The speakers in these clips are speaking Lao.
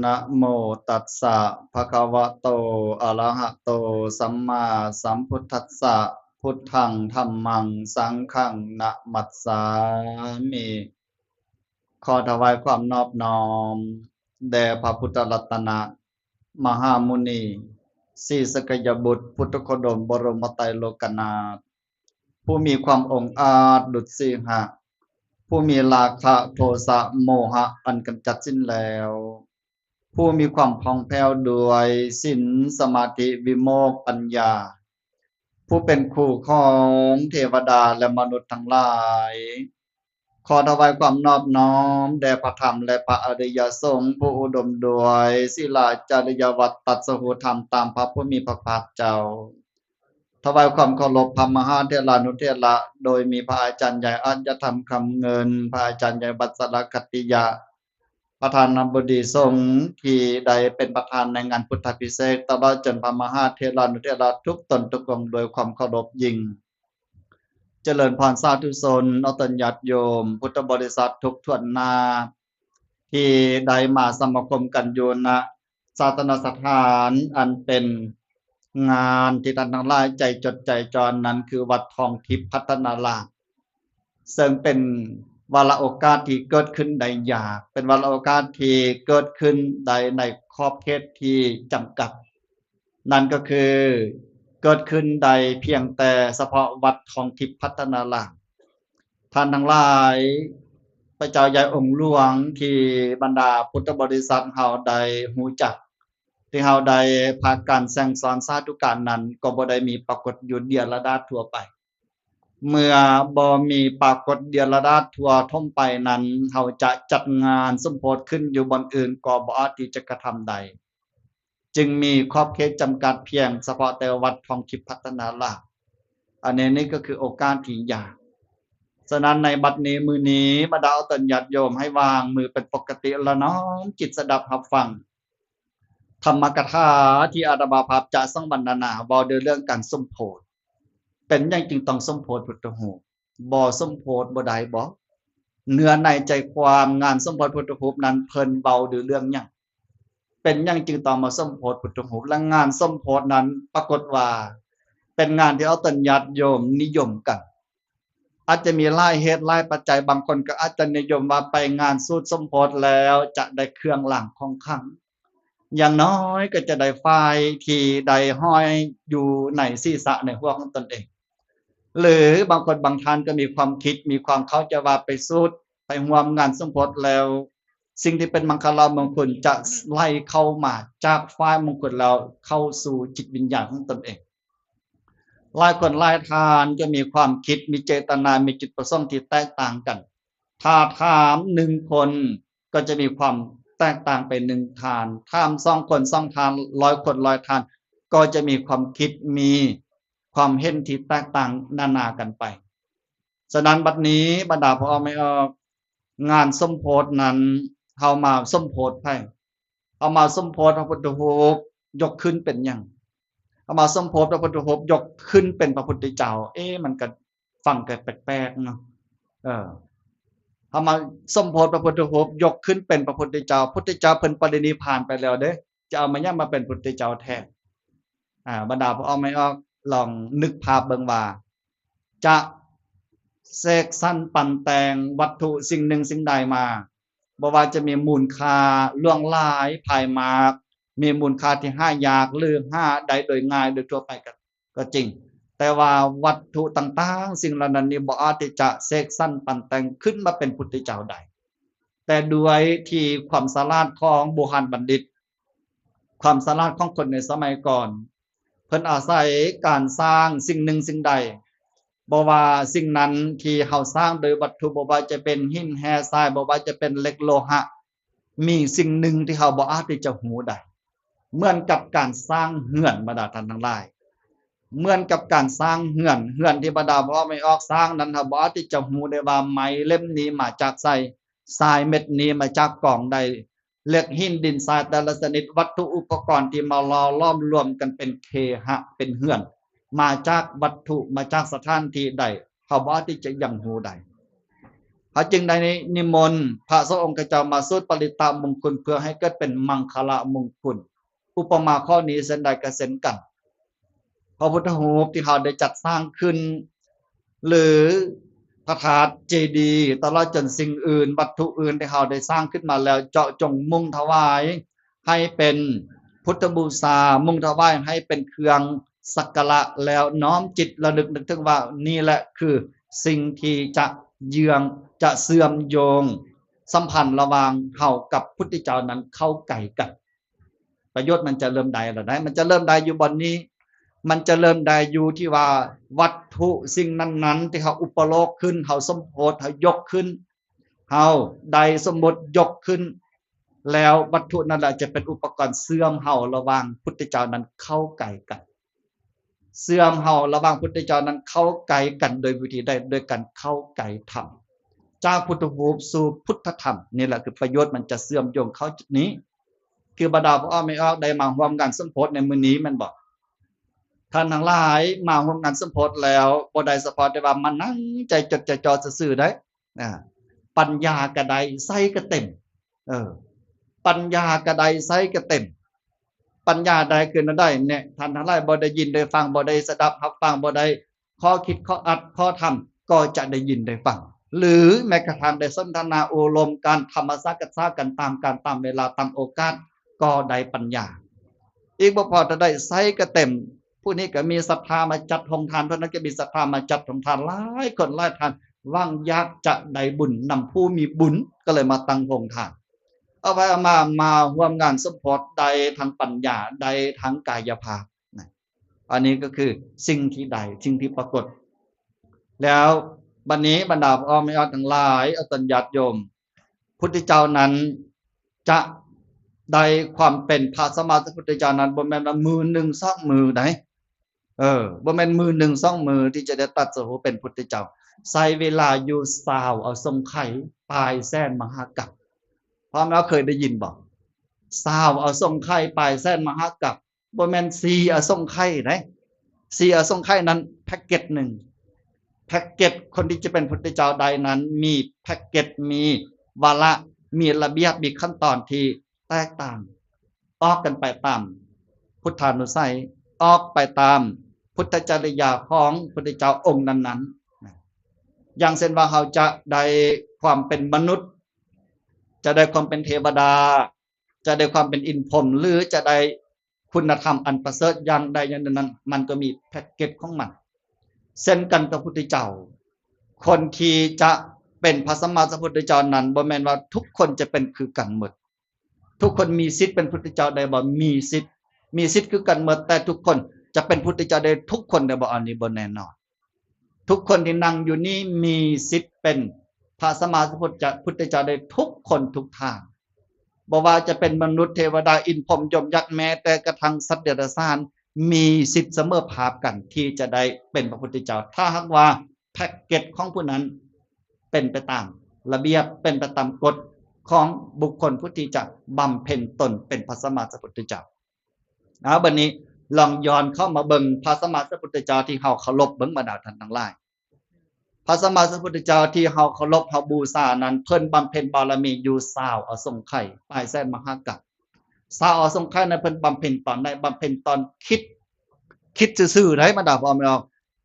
ນະໂມຕັດສະ ພະຄະວະໂຕ ອະລະຫະໂຕ ສຳມາສຳພຸດທັດສະ ພຸດທັງ ທຳມັງ ສັງຄັງ ນະມັດສາມິ. ຂໍຖວາຍຄວາມນອບນ້ອມແດ່ພະພຸດທະລັດຕະນະ ມະຫາມຸນີ ສີສັກກະຍະບຸດ ພຸດທະໂຄດົມ ບໍລົມໄຕໂລກະນາດ ຜູ້ມີຄວາມອົງອາດດຸດສິງຫະ ຜູ້ມີລາຄະ ໂທສະ ໂມຫະ ອັນກຳຈັດສິ້ນແລ້ວ ຜູ້ມີຄວາມຜ່ອງແຜ້ວດ້ວຍສິນ ສະມາທິ ວິໂມກ ປັນຍາ ຜູ້ເປັນຄູ່ຂອງເທວະດາ ແລະ ມະນຸດທັງຫຼາຍ. ຂໍຖວາຍຄວາມນອບນ້ອມແດ່ພະທຳ ແລະ ພະອະລິຍະສົງ ຜູ້ອຸດົມດ້ວຍສີລາຈະລິຍະວັດ ຕັດສະຮູ້ທຳຕາມພະຜູ້ມີພະພາກເຈົ້າ. ຖວາຍຄວາມເຄົາລົບພະມະຫາເຖລານຸເຖລະ ໂດຍມີພະອາຈານໃຫຍ່ ອາດຍະທຳ ຄຳເງິນ, ພະອາຈານໃຫຍ່ ວັດສະລະ ຂັດຕິຍະ ປະທານນະບໍດີສົງ ທີ່ໄດ້ເປັນປະທານໃນງານພຸດທະພິເສກ ຕະຫຼອດຈົນພະມະຫາເຖລານຸເຖລະທຸກຕົນທຸກອົງ ດ້ວຍຄວາມເຄົາລົບຍິ່ງ. ຈະເລີນພອນສາທຸຊົນ ອອກຕົນຍາດໂຍມ ພຸດທະບໍລິສັດທຸກຖ້ວນໜ້າ ທີ່ໄດ້ມາສະມາຄົມກັນຢູ່ ນະ ສາທາລະນະສະຖານ ອັນເປັນງານທີ່ທ່ານທັງຫຼາຍໃຈຈົດໃຈຈ່ອງນັ້ນ ຄືວັດທອງທິບພັດທະນາລາມ ເຊິ່ງເປັນວາລະໂອກາດທີ່ເກີດຂຶ້ນໄດ້ຍາກ, ເປັນວາລະໂອກາດທີ່ເກີດຂຶ້ນໄດ້ໃນຂອບເຂດທີ່ຈຳກັດ, ນັ້ນກໍຄືເກີດຂຶ້ນໄດ້ພຽງແຕ່ສະເພາະວັດທອງທິບພັດທະນາລາມ. ທ່ານທັງຫຼາຍ, ພະເຈົ້າໃຫຍ່ອົງຫຼວງທີ່ບັນດາພຸດທະບໍລິສັດເຮົາໄດ້ຮູ້ຈັກ, ທີ່ເຮົາໄດ້ພາກັນແຊ່ງຊອນສາທຸການນັ້ນ ກໍບໍ່ໄດ້ມີປາກົດຢູ່ເດຍລະດາດທົ່ວໄປ. ເມື່ອບໍ່ມີປາກົດເດຍລະດາດທົ່ວທົ່ມໄປນັ້ນ, ເຮົາຈະຈັດງານສົມໂພດຂຶ້ນຢູ່ບ່ອນອື່ນກໍບໍ່ອາດທີ່ຈະກະທຳໄດ້. ຈຶ່ງມີຂອບເຂດຈຳກັດພຽງສະເພາະແຕ່ວັດທອງທິບພັດທະນາລາມ. ອັນນີ້ ນີ້ກໍຄືໂອກາດທີ່ຍາກ. ສະນັ້ນໃນບັດນີ້ ມື້ນີ້ ບັນດາອອກຕົນຍາດໂຍມໃຫ້ວາງມືເປັນປົກກະຕິ ແລະ ນ້ອມຈິດສະດັບຮັບຟັງ ທຳມະກະຖາທີ່ອາດຕະມາພາບຈະສັງວັນນະນາ ເວົ້າດ້ວຍເລື່ອງການສົມໂພດ. ເປັນຫຍັງຈຶ່ງຕ້ອງສົມໂພດພຸດທະຮູບ? ບໍ່ສົມໂພດບໍ່ໄດ້ບໍ? ເນື້ອໃນໃຈຄວາມງານສົມໂພດພຸດທະຮູບນັ້ນ ເພິ່ນເວົ້າດ້ວຍເລື່ອງຫຍັງ? ເປັນຫຍັງຈຶ່ງຕ້ອງມາສົມໂພດພຸດທະຮູບ? ແລະ ງານສົມໂພດນັ້ນປາກົດວ່າເປັນງານທີ່ເອົາຕົນຍາດໂຍມນິຍົມກັນ. ອາດຈະມີຫຼາຍເຫດຫຼາຍປັດໄຈ, ບາງຄົນກໍອາດຈະນິຍົມວ່າໄປງານສູດສົມໂພດແລ້ວຈະໄດ້ເຄື່ອງລາງຂອງຂລັງ, ຢ່າງໜ້ອຍກໍຈະໄດ້ຝ້າຍທີ່ໄດ້ຫ້ອຍຢູ່ໃນສີສະໃນຫົວຂອງຕົນເອງ. ຫຼືບາງຄົນບາງທ່ານກໍມີຄວາມຄິດ ມີຄວາມເຂົ້າໃຈວ່າໄປສູດ ໄປຮ່ວມງານສົມໂພດແລ້ວ ສິ່ງທີ່ເປັນມັງຄະລະມົງຄຸນຈະໄຫຼເຂົ້າມາຈາກຝ້າຍມົງຄຸນແລ້ວເຂົ້າສູ່ຈິດວິນຍານຂອງຕົນເອງ. ຫຼາຍຄົນຫຼາຍທ່ານກໍມີຄວາມຄິດ ມີເຈດຕະນາ ມີຈຸດປະສົງທີ່ແຕກຕ່າງກັນ. ຖ້າຖາມໜຶ່ງຄົນກໍຈະມີຄວາມແຕກຕ່າງໄປໜຶ່ງທ່ານ, ຖາມສອງຄົນສອງທ່ານ, ຮ້ອຍຄົນຮ້ອຍທ່ານ ກໍຈະມີຄວາມຄິດ ມີຄວາມເຫັນທີ່ແຕກຕ່າງນານາກັນໄປ. ສະນັ້ນບັດນີ້ບັນດາພໍ່ອອກແມ່ອອກ ງານສົມໂພດນັ້ນ ເຮົາມາສົມໂພດໃຜ? ເຮົາມາສົມໂພດພະພຸດທະຮູບຍົກຂຶ້ນເປັນຫຍັງ? ເຮົາມາສົມໂພດພະພຸດທະຮູບຍົກຂຶ້ນເປັນພະພຸດທະເຈົ້າ. ເອ ມັນກະຟັງກະແປກໆເນາະ. ເອີ ເຮົາມາສົມໂພດພະພຸດທະຮູບຍົກຂຶ້ນເປັນພະພຸດທະເຈົ້າ. ພຸດທະເຈົ້າເພິ່ນປະລິນິບພານໄປແລ້ວເດ້. ຈະເອົາມາຫຍັງມາເປັນພຸດທະເຈົ້າແທນ? ອາ ບັນດາພໍ່ອອກແມ່ອອກ ລອງນຶກພາບເບິ່ງວ່າ ຈະເສກສັນປັ້ນແຕ່ງວັດຖຸສິ່ງໜຶ່ງສິ່ງໃດມາ, ບໍ່ວ່າຈະມີມູນຄ່າຫຼວງຫຼາຍພາຍມາກ, ມີມູນຄ່າທີ່ຫາຍາກ ຫຼື ຫາໄດ້ໂດຍງ່າຍໂດຍທົ່ວໄປກໍ ກໍຈິງ, ແຕ່ວ່າວັດຖຸຕ່າງໆສິ່ງເຫຼົ່ານັ້ນນີ້ ບໍ່ອາດທີ່ຈະເສກສັນປັ້ນແຕ່ງຂຶ້ນມາເປັນພຸດທະເຈົ້າໄດ້. ແຕ່ດ້ວຍທີ່ຄວາມສະຫຼາດຂອງບູຮານບັນດິດ, ຄວາມສະຫຼາດຂອງຄົນໃນສະໄໝກ່ອນ, ເພິ່ນອາໄສການສ້າງສິ່ງໜຶ່ງສິ່ງໃດ, ບໍ່ວ່າສິ່ງນັ້ນທີ່ເຮົາສ້າງໂດຍວັດຖຸ, ບໍ່ວ່າຈະເປັນຫີນແຮ່ຊາຍ, ບໍ່ວ່າຈະເປັນເຫຼັກໂລຫະ, ມີສິ່ງໜຶ່ງທີ່ເຮົາບໍ່ອາດທີ່ຈະຮູ້ໄດ້. ເໝືອນກັບການສ້າງເຮືອນ, ບັນດາທ່ານທັງຫຼາຍ, ເໝືອນກັບການສ້າງເຮືອນ, ເຮືອນທີ່ບັນດາພໍ່ອອກແມ່ອອກສ້າງນັ້ນ, ເຮົາບໍ່ອາດທີ່ຈະຮູ້ໄດ້ວ່າໄມ້ເຫຼັ້ມນີ້ມາຈາກໃສ, ຊາຍເມັດນີ້ມາຈາກກອງໃດ, ເຫຼັກຫີນດິນຊາຍແຕ່ລະຊະນິດ, ວັດຖຸອຸປະກອນທີ່ມາຫຼໍ່ຫຼອມລວມກັນເປັນເຄຫະ, ເປັນເຮືອນ, ມາຈາກວັດຖຸ, ມາຈາກສະຖານທີ່ໃດ, ເຮົາບໍ່ອາດທີ່ຈະຍັງຮູ້ໄດ້. ເຮົາຈຶ່ງໄດ້ນິມົນພະສົງອົງຄະເຈົ້າມາສູດປະລິດຕະມຸງຄຸນ ເພື່ອໃຫ້ເກີດເປັນມັງຄະລະມຸງຄຸນ. ອຸປະມາຂໍ້ນີ້ເຊັ່ນໃດກໍເຊັ່ນກັນ. ພະພຸດທະຮູບທີ່ເຮົາໄດ້ຈັດສ້າງຂຶ້ນ ຫຼື ພະທາດເຈດີ ຕະຫຼອດຈົນສິ່ງອື່ນ ວັດຖຸອື່ນທີ່ເຮົາໄດ້ສ້າງຂຶ້ນມາແລ້ວ ເຈາະຈົງມຸ່ງຖວາຍໃຫ້ເປັນພຸດທະບູຊາ, ມຸ່ງຖວາຍໃຫ້ເປັນເຄື່ອງສັກກາລະ ແລ້ວນ້ອມຈິດລະນຶກນຶກເຖິງວ່າ ນີ້ແຫຼະຄືສິ່ງທີ່ຈະເຢືອງ ຈະເຊື່ອມໂຍງສຳພັນລະຫວ່າງເຮົາກັບພຸດທະເຈົ້ານັ້ນເຂົ້າໃກ້ກັນ. ປະໂຫຍດມັນຈະເລີ່ມໄດ້ແລ້ວໄດ໋ ມັນຈະເລີ່ມໄດ້ຢູ່ບ່ອນນີ້ ມັນຈະເລີ່ມໄດ້ຢູ່ທີ່ວ່າວັດຖຸສິ່ງນັ້ນໆ ທີ່ເຮົາອຸປະໂລກຂຶ້ນ ເຮົາສົມໂພດ ເຮົາຍົກຂຶ້ນ ເຮົາໄດ້ສົມມຸດຍົກຂຶ້ນ ແລ້ວວັດຖຸນັ້ນແຫຼະຈະເປັນອຸປະກອນເຊື່ອມເຮົາລະຫວ່າງພຸດທະເຈົ້ານັ້ນເຂົ້າໃກ້ກັນ. ເຊື່ອມເຮົາລະຫວ່າງພຸດທະເຈົ້ານັ້ນເຂົ້າໃກ້ກັນໂດຍວິທີໃດ? ໂດຍການເຂົ້າໃກ້ທຳ ຈາກພຸດທະຮູບສູ່ພຸດທະທຳ. ນີ້ແຫຼະຄືປະໂຫຍດມັນຈະເຊື່ອມໂຍງເຂົ້າຈຸດນີ້. ຄືບັນດາພໍ່ອອກແມ່ອອກໄດ້ມາຮ່ວມງານສົມໂພດໃນມື້ນີ້ແມ່ນບໍ່? ທ່ານທັງຫຼາຍມາຮ່ວມງານສົມໂພດແລ້ວ ບໍ່ໄດ້ສະເພາະແຕ່ວ່າມານັ່ງໃຈຈົດໃຈຈໍ່ຊື່ໆໄດ໋. ອາ ປັນຍາກະໄດ້ ໄຊກະເຕັມ. ເອີ ປັນຍາກະໄດ້ ໄຊກະເຕັມ. ປັນຍາໄດ້ຄືແນວໃດແນ່? ທ່ານທັງຫຼາຍບໍ່ໄດ້ຍິນໄດ້ຟັງ ບໍ່ໄດ້ສະດັບຮັບຟັງ ບໍ່ໄດ້ຂໍ້ຄິດ ຂໍ້ອັດ ຂໍ້ທຳ ກໍຈະໄດ້ຍິນໄດ້ຟັງ ຫຼື ແມ້ກະທັ້ງໄດ້ສົນທະນາໂອ້ລົມກັນ ທຳມະຊາກະຊາກັນ ຕາມການຕາມເວລາຕາມໂອກາດ ກໍໄດ້ປັນຍາ. ອີກບໍ່ພໍເທົ່າໃດ ໄຊກະເຕັມ. ຜູ້ນີ້ກໍມີສັດທາມາຈັດໂຮງທານ ຜູ້ນັ້ນກໍມີສັດທາມາຈັດໂຮງທານ ຫຼາຍຄົນຫຼາຍທ່ານ ຫວັງຢາກຈະໄດ້ບຸນນຳຜູ້ມີບຸນ ກໍເລີຍມາຕັ້ງໂຮງທານ. ເອົາໄປເອົາມາ ມາຮ່ວມງານສົມໂພດໄດ້ທັງປັນຍາ ໄດ້ທັງກາຍະພາບນະ. ອັນນີ້ກໍຄືສິ່ງທີ່ໄດ້ ສິ່ງທີ່ປາກົດ. ແລ້ວບັດນີ້ບັນດາພໍ່ແມ່ອອກທັງຫຼາຍ ອາຈານຍາດໂຍມ ພຸດທະເຈົ້ານັ້ນຈະໄດ້ຄວາມເປັນພະສຳມາສຳພຸດທະເຈົ້ານັ້ນ ບໍ່ແມ່ນວ່າມື້ໜຶ່ງສອງມື້ໃດ໋. ເອີ ບໍ່ແມ່ນມື້ໜຶ່ງສອງມື້ທີ່ຈະໄດ້ຕັດສະຮູ້ເປັນພຸດທະເຈົ້າ. ໃຊ້ເວລາຢູ່ຊາວອະສົງໄຂ ປາຍແສນມະຫາກັບ. ພໍ່ແມ່ເຄີຍໄດ້ຍິນບໍ່? ຊາວອະສົງໄຂ ປາຍແສນມະຫາກັບ. ບໍ່ແມ່ນສີ່ອະສົງໄຂໃດ໋. ສີ່ອະສົງໄຂນັ້ນແພັກເກັດໜຶ່ງ. ແພັກເກັດຄົນທີ່ຈະເປັນພຸດທະເຈົ້າໄດ້ນັ້ນ ມີແພັກເກັດ ມີວາລະ ມີລະບຽບ ມີຂັ້ນຕອນທີ່ແຕກຕ່າງ ອອກກັນໄປຕາມພຸດທານຸໄສ ອອກໄປຕາມພຸດທະຈະລິຍາຂອງພຸດທະເຈົ້າອົງນັ້ນໆ. ຢ່າງເຊັ່ນວ່າ ເຮົາຈະໄດ້ຄວາມເປັນມະນຸດ ຈະໄດ້ຄວາມເປັນເທວະດາ ຈະໄດ້ຄວາມເປັນອິນພົມ ຫຼື ຈະໄດ້ຄຸນນະທຳອັນປະເສີດຢ່າງໃດຢ່າງໜຶ່ງນັ້ນ ມັນກໍມີແພັກເກັດຂອງມັນ. ເຊັ່ນກັນກັບພຸດທະເຈົ້າ ຄົນທີ່ຈະເປັນພະສຳມາສຳພຸດທະເຈົ້ານັ້ນ ບໍ່ແມ່ນວ່າທຸກຄົນຈະເປັນຄືກັນໝົດ. ທຸກຄົນມີສິດເປັນພຸດທະເຈົ້າໄດ້ບໍ່? ມີສິດ. ມີສິດຄືກັນໝົດ, ແຕ່ທຸກຄົນຈະເປັນພຸດທະເຈົ້າໄດ້ທຸກຄົນໄດ້ບໍ່? ອັນນີ້ບໍ່ແນ່ນອນ. ທຸກຄົນທີ່ນັ່ງຢູ່ນີ້ມີສິດເປັນພະສຳມາສຳພຸດທະເຈົ້າໄດ້ທຸກຄົນທຸກທ່ານ. ບໍ່ວ່າຈະເປັນມະນຸດ, ເທວະດາ, ອິນພົມ, ຍົມ, ຍັກ, ແມ້ແຕ່ກະທັ່ງສັດເດຍລະສານ ມີສິດສະເໝີພາບກັນທີ່ຈະໄດ້ເປັນພະພຸດທະເຈົ້າ ຖ້າຫາກວ່າແພັກເກັດຂອງຜູ້ນັ້ນເປັນໄປຕາມລະບຽບ, ເປັນໄປຕາມກົດຂອງບຸກຄົນຜູ້ທີ່ຈະບຳເພັນຕົນເປັນພະສຳມາສຳພຸດທະເຈົ້າ. ເອົາ ບັດນີ້ລອງຍ້ອນເຂົ້າມາເບິ່ງພະສຳມາສຳພຸດທະເຈົ້າທີ່ເຮົາເຄົາລົບເບິ່ງ ບັນດາທ່ານທັງຫຼາຍ. ພະສຳມາສຳພຸດທະເຈົ້າທີ່ເຮົາເຄົາລົບເຮົາບູຊານັ້ນ ເພິ່ນບຳເພັນບາລະມີຢູ່ຊາວອະສົງໄຂ ປາຍແສນມະຫາກັບ. ຊາວອະສົງໄຂນັ້ນເພິ່ນບຳເພັນຕອນໃດ? ບຳເພັນຕອນຄິດ, ຄິດຊື່ໆໃດ໋ ບັນດາພໍ່ແມ່ອອກ,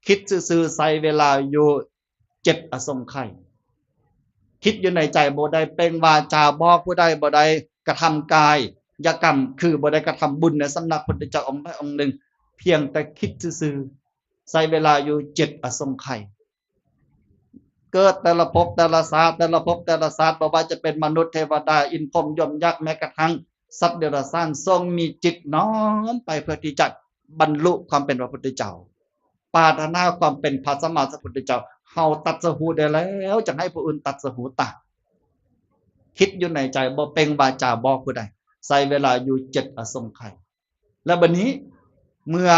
ຄິດຊື່ໆ ໃຊ້ເວລາຢູ່ເຈັດອະສົງໄຂ. ຄິດຢູ່ໃນໃຈ, ບໍ່ໄດ້ເປັ່ງວາຈາບອກຜູ້ໃດ, ບໍ່ໄດ້ກະທຳກາຍຍະກຳ ຄືບໍ່ໄດ້ກະທຳບຸນໃນສຳນັກພຸດທະເຈົ້າອົງໃດອົງໜຶ່ງ, ພຽງແຕ່ຄິດຊື່ໆ ໃຊ້ເວລາຢູ່ເຈັດອະສົງໄຂ. ເກີດແຕ່ລະພົບແຕ່ລະຊາດ, ແຕ່ລະພົບແຕ່ລະຊາດ, ບໍ່ວ່າຈະເປັນມະນຸດ, ເທວະດາ, ອິນພົມ, ຍົມ, ຍັກ, ແມ້ກະທັ່ງສັດເດຍລະສານ ຊົງມີຈິດນ້ອມໄປເພື່ອທີ່ຈະບັນລຸຄວາມເປັນພະພຸດທະເຈົ້າ, ປາດຖະໜາຄວາມເປັນພະສຳມາສຳພຸດທະເຈົ້າ. ເຮົາຕັດສະຮູ້ໄດ້ແລ້ວ ຈັ່ງໃຫ້ຜູ້ອື່ນຕັດສະຮູ້ຕາມ. ຄິດຢູ່ໃນໃຈ, ບໍ່ເປັ່ງວາຈາບອກຜູ້ໃດ, ໃຊ້ເວລາຢູ່ເຈັດອະສົງໄຂ. ແລ້ວບັດນີ້ ເມື່ອ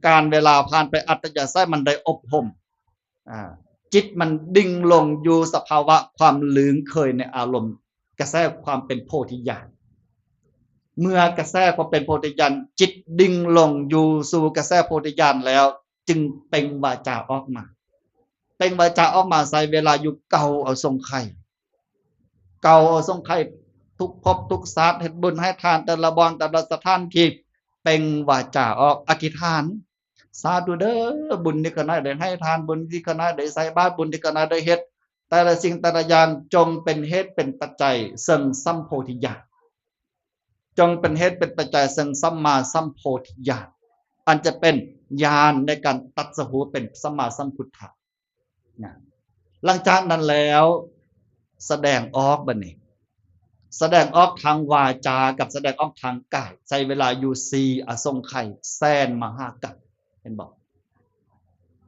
ການເວລາຜ່ານໄປ ອັດຕະຍາໄສມັນໄດ້ອົບຮົມ, ອາ, ຈິດມັນດິ້ງລົງຢູ່ສະພາວະຄວາມລຶ້ງເຄີຍໃນອາລົມ ກະແສຄວາມເປັນໂພທິຍານ. ເມື່ອກະແສຄວາມເປັນໂພທິຍານ ຈິດດິ້ງລົງຢູ່ສູ່ກະແສໂພທິຍານແລ້ວ ຈຶ່ງເປັ່ງວາຈາອອກມາ. ເປັ່ງວາຈາອອກມາໃຊ້ເວລາຢູ່ເກົ້າອະສົງໄຂ. ເກົ່າອະສົງໄຂທຸກພົບທຸກຊາດ ເຮັດບຸນໃຫ້ທານແຕ່ລະບ່ອນແຕ່ລະສະຖານທີ່ ເປັ່ງວາຈາອອກອະທິຖານ ສາທຸເດີ ບຸນນີ້ຂ້ານ້ອຍໄດ້ໃຫ້ທານ ບຸນທີ່ຂ້ານ້ອຍໄດ້ໃສ່ບາດ ບຸນທີ່ຂ້ານ້ອຍໄດ້ເຮັດ ແຕ່ລະສິ່ງແຕ່ລະຢ່າງ ຈົ່ງເປັນເຫດເປັນປັດໄຈເຊິ່ງສຳໂພທິຍານ ຈົ່ງເປັນເຫດເປັນປັດໄຈເຊິ່ງສຳມາສຳໂພທິຍານ ອັນຈະເປັນຍານໃນການຕັດສະຮູ້ເປັນສຳມາສຳພຸດທະນະ. ຫຼັງຈາກນັ້ນແລ້ວ ສະແດງອອກບັດນີ້ ສະແດງອອກທາງວາຈາກັບສະແດງອອກທາງກາຍ ໃຊ້ເວລາຢູ່ສີ່ອະສົງໄຂແສນມະຫາກັບ ເຫັນບໍ່?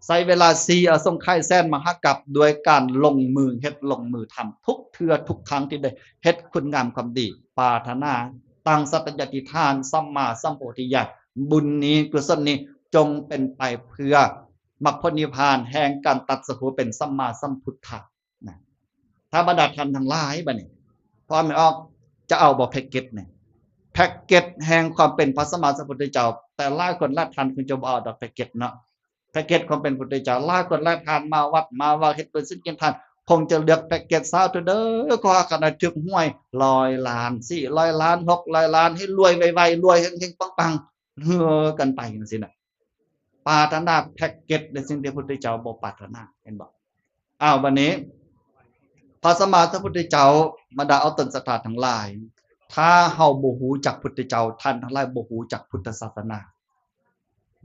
ໃຊ້ເວລາສີ່ອະສົງໄຂແສນມະຫາກັບ ດ້ວຍການລົງມືເຮັດລົງມືທຳ ທຸກເທື່ອທຸກຄັ້ງທີ່ໄດ້ເຮັດຄຸນງາມຄວາມດີ ປາດຖະໜາ ຕັ້ງສັດຕະຍາທິຖານ ສຳມາສຳໂພທິຍານ ບຸນນີ້ ກຸສົນນີ້ ຈົ່ງເປັນໄປເພື່ອມັກຜົນນິບພານແຫ່ງການຕັດສະຮູ້ເປັນສຳມາສຳພຸດທະນະ. ຖ້າບັນດາທ່ານທັງຫຼາຍບັດນີ້ ພໍ່ແມ່ອອກ ຈະເອົາບໍ່ແພັກເກັດນີ້ ແພັກເກັດແຫ່ງຄວາມເປັນພະສຳມາສຳພຸດທະເຈົ້າ? ແຕ່ຫຼາຍຄົນຫຼາຍທ່ານຄົງຈະບໍ່ເອົາດອກແພັກເກັດເນາະ ແພັກເກັດຄວາມເປັນພຸດທະເຈົ້າ. ຫຼາຍຄົນຫຼາຍທ່ານມາວັດມາວາ ເຮັດບຸນສິນກິນທານ ຄົງຈະເລືອກແພັກເກັດ ສາທຸເດີ ຂໍໃຫ້ຂ້ານ້ອຍຖືກຫວຍຮ້ອຍລ້ານ ສີ່ຮ້ອຍລ້ານ ຫົກຮ້ອຍລ້ານ ໃຫ້ລວຍໄວໆ ລວຍເຮັງໆ ປັງໆ ເຮີກັນໄປຈັ່ງຊີ້ນະ. ປາດຖະໜາແພັກເກັດໃນສິ່ງທີ່ພຸດທະເຈົ້າບໍ່ປາດຖະໜາ ເຫັນບໍ່? ອ້າວ ບັດນີ້ ພະສຳມາສຳພຸດທະເຈົ້າ ບັນດາອອກຕົນສັດທາທັງຫຼາຍ ຖ້າເຮົາບໍ່ຮູ້ຈັກພຸດທະເຈົ້າ ທ່ານທັງຫຼາຍບໍ່ຮູ້ຈັກພຸດທະສາສະໜາ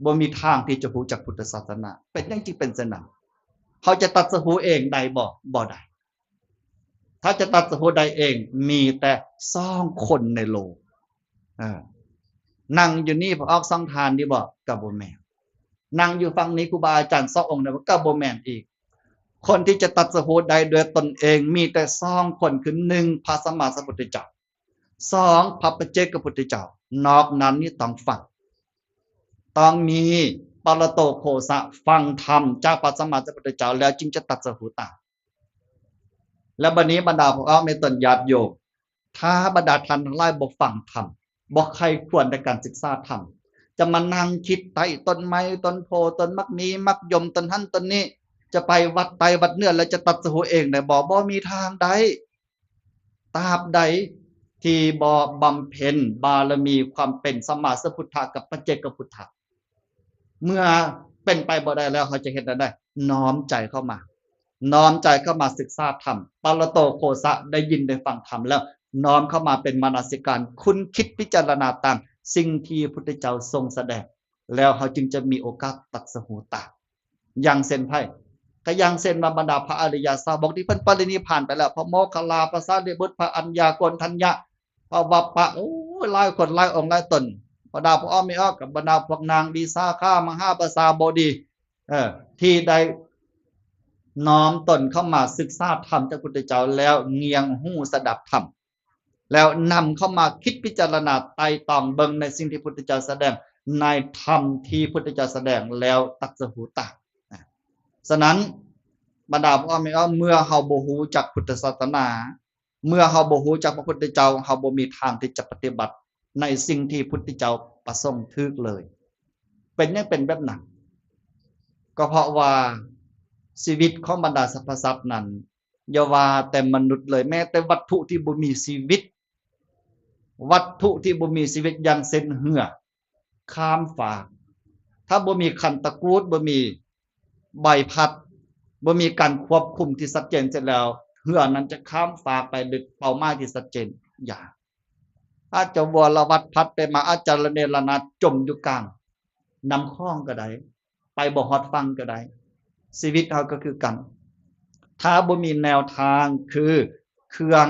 ບໍ່ມີທາງທີ່ຈະຮູ້ຈັກພຸດທະສາສະໜາ. ເປັນຫຍັງຈຶ່ງເປັນເຊັ່ນນັ້ນ? ເຮົາຈະຕັດສະຮູ້ເອງໄດ້ບໍ່? ບໍ່ໄດ້. ຖ້າຈະຕັດສະຮູ້ໄດ້ເອງ ມີແຕ່ສອງຄົນໃນໂລກ. ເອີ ນັ່ງຢູ່ນີ້ ພະອອກສອງທ່ານນີ້ບໍ່? ກໍບໍ່ແມ່ນ. ນັ່ງຢູ່ຝັ່ງນີ້ ຄູບາອາຈານສອງອົງນີ້ບໍ່? ກໍບໍ່ແມ່ນອີກ. ຄົນທີ່ຈະຕັດສະຮູ້ໄດ້ດ້ວຍຕົນເອງ ມີແຕ່ສອງຄົນ ຄື ໜຶ່ງ ພະສຳມາສຳພຸດທະເຈົ້າ, ສອງ ພະປັດເຈກະພຸດທະເຈົ້າ. ນອກນັ້ນນີ້ຕ້ອງຟັງ, ຕ້ອງມີປະລະໂຕໂຄສະ, ຟັງທຳຈາກພະສຳມາສຳພຸດທະເຈົ້າ ແລ້ວຈຶ່ງຈະຕັດສະຮູ້ຕາມ. ແລ້ວບັດນີ້ບັນດາພວກເຮົາແມ່ນຕົ້ນຍາດໂຍມ, ຖ້າບັນດາທ່ານທັງຫຼາຍບໍ່ຟັງທຳ, ບໍ່ໃຄ່ຄວນໃນການສຶກສາທຳ, ຈະມານັ່ງຄິດໃຕ້ຕົ້ນໄມ້ ຕົ້ນໂພ ຕົ້ນໝາກມີ ໝາກຍົມ ຕົ້ນຫັ້ນຕົ້ນນີ້, ຈະໄປວັດໃຕ້ວັດເໜືອແລ້ວຈະຕັດສະຮູ້ເອງໄດ້ບໍ່? ບໍ່ມີທາງໄດ້. ຕາບໃດທີ່ບໍ່ບຳເພັນບາລະມີຄວາມເປັນສຳມາສຳພຸດທະກັບປັດເຈກະພຸດທະ, ເມື່ອເປັນໄປບໍ່ໄດ້ແລ້ວ ເຮົາຈະເຮັດແນວໃດ? ນ້ອມໃຈເຂົ້າມາ, ນ້ອມໃຈເຂົ້າມາສຶກສາທຳ, ປະລະໂຕໂຄສະ ໄດ້ຍິນໄດ້ຟັງທຳແລ້ວ ນ້ອມເຂົ້າມາເປັນມະນະສິການ, ຄຸນຄິດພິຈາລະນາຕາມສິ່ງທີ່ພຸດທະເຈົ້າຊົງສະແດງ, ແລ້ວເຮົາຈຶ່ງຈະມີໂອກາດຕັດສະຮູ້ຕາມ. ຢ່າງເຊັ່ນໃຜ? ກໍຢ່າງເຊັ່ນວ່າບັນດາພະອະລິຍະສາວົກທີ່ເພິ່ນປະລິນິບພານໄປແລ້ວ, ພະໂມກຄັນລາ, ພະສາລີບຸດ, ພະອັນຍາໂກນທັນຍະ, ພະວັບປະ, ໂອ້ຍ ຫຼາຍຄົນຫຼາຍອົງຫຼາຍຕົນ, ບັນດາພວກອອກມີອອກ ກັບບັນດາພວກນາງວິສາຂາ, ມະຫາປະຊາບໍດີ, ເອີ ທີ່ໄດ້ນ້ອມຕົນເຂົ້າມາສຶກສາທຳຈາກພຸດທະເຈົ້າ ແລ້ວງຽງຫູສະດັບທຳ ແລ້ວນຳເຂົ້າມາຄິດພິຈາລະນາໄຕ່ຕອງເບິ່ງໃນສິ່ງທີ່ພຸດທະເຈົ້າສະແດງ, ໃນທຳທີ່ພຸດທະເຈົ້າສະແດງ ແລ້ວຕັດສະຮູ້ຕາມ. ສະນັ້ນ ບັນດາພໍ່ແມ່ເອີຍ, ເມື່ອເຮົາບໍ່ຮູ້ຈັກພຸດທະສາສະໜາ, ເມື່ອເຮົາບໍ່ຮູ້ຈັກພະພຸດທະເຈົ້າ, ເຮົາບໍ່ມີທາງທີ່ຈະປະຕິບັດໃນສິ່ງທີ່ພຸດທະເຈົ້າປະສົງຖືກເລີຍ. ເປັນຫຍັງເປັນແບບນັ້ນ? ກໍເພາະວ່າຊີວິດຂອງບັນດາສັບພະສັດນັ້ນ ຢ່າວ່າແຕ່ມະນຸດເລີຍ, ແມ້ແຕ່ວັດຖຸທີ່ບໍ່ມີຊີວິດ, ວັດຖຸທີ່ບໍ່ມີຊີວິດ ຢ່າງເຊັ່ນເຮືອຂ້າມຟາກ, ຖ້າບໍ່ມີຄັນຕະກູດ, ບໍ່ມີໃບພັດ, ບໍ່ມີການຄວບຄຸມທີ່ຊັດເຈນເສັດແລ້ວ, ເຮືອນັ້ນຈະຂ້າມຟາກໄປໂດຍເປົ້າໝາຍທີ່ຊັດເຈນ? ຢ່າ. ອາດຈະວົລະວັດພັດໄປມາ, ອາດຈະລະເນລະນາດຈົມຢູ່ກາງນ້ຳຂອງກໍໄດ້. ໄປບໍ່ຮອດຝັ່ງກໍໄດ້. ຊີວິດເຮົາກໍຄືກັນ, ຖ້າບໍ່ມີແນວທາງ ຄືເຄື່ອງ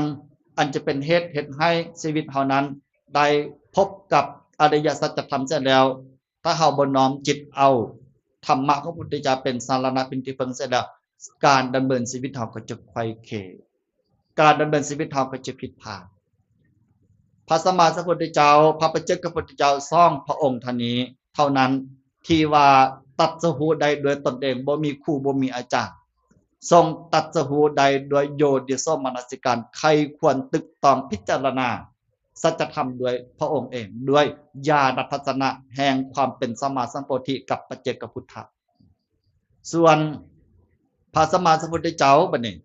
ອັນຈະເປັນເຫດເຮັດໃຫ້ຊີວິດເຮົານັ້ນໄດ້ພົບກັບອະລິຍະສັດຈະທຳເສຍແລ້ວ, ຖ້າເຮົາບໍ່ນ້ອມຈິດເອົາທຳມະຂອງພະພຸດທະເຈົ້າເປັນສາລະນະ ເປັນທີ່ເພິ່ງເສຍແລ້ວ, ການດຳເນີນຊີວິດເຮົາກໍຈະໄຂວ້ເຂວ. ການດຳເນີນຊີວິດເຮົາກໍຈະຜິດພາດ. ພະສຳມາສຳພຸດທະເຈົ້າ, ພະປະເຈກພະພຸດທະເຈົ້າ ສອງພະອົງເທົ່ານີ້ເທົ່ານັ້ນ ທີ່ວ່າຕັດສະຮູ້ໄດ້ດ້ວຍຕົນເອງ, ບໍ່ມີຄູ, ບໍ່ມີອາຈານ, ຊົງຕັດສະຮູ້ໄດ້ດ້ວຍໂຍນິໂສມະນະສິການ, ໃຄ່ຄວນຕຶກຕອງພິຈາລະນາສັດຈະທຳດ້ວຍພະອົງເອງ, ດ້ວຍຍານະທັດສະນະແຫ່ງຄວາມເປັນສຳມາສຳໂພທິກັບປະເຈກະພຸດທະ. ສ່ວນພະສຳມາສຳພຸດທະເຈົ້າບັດນີ້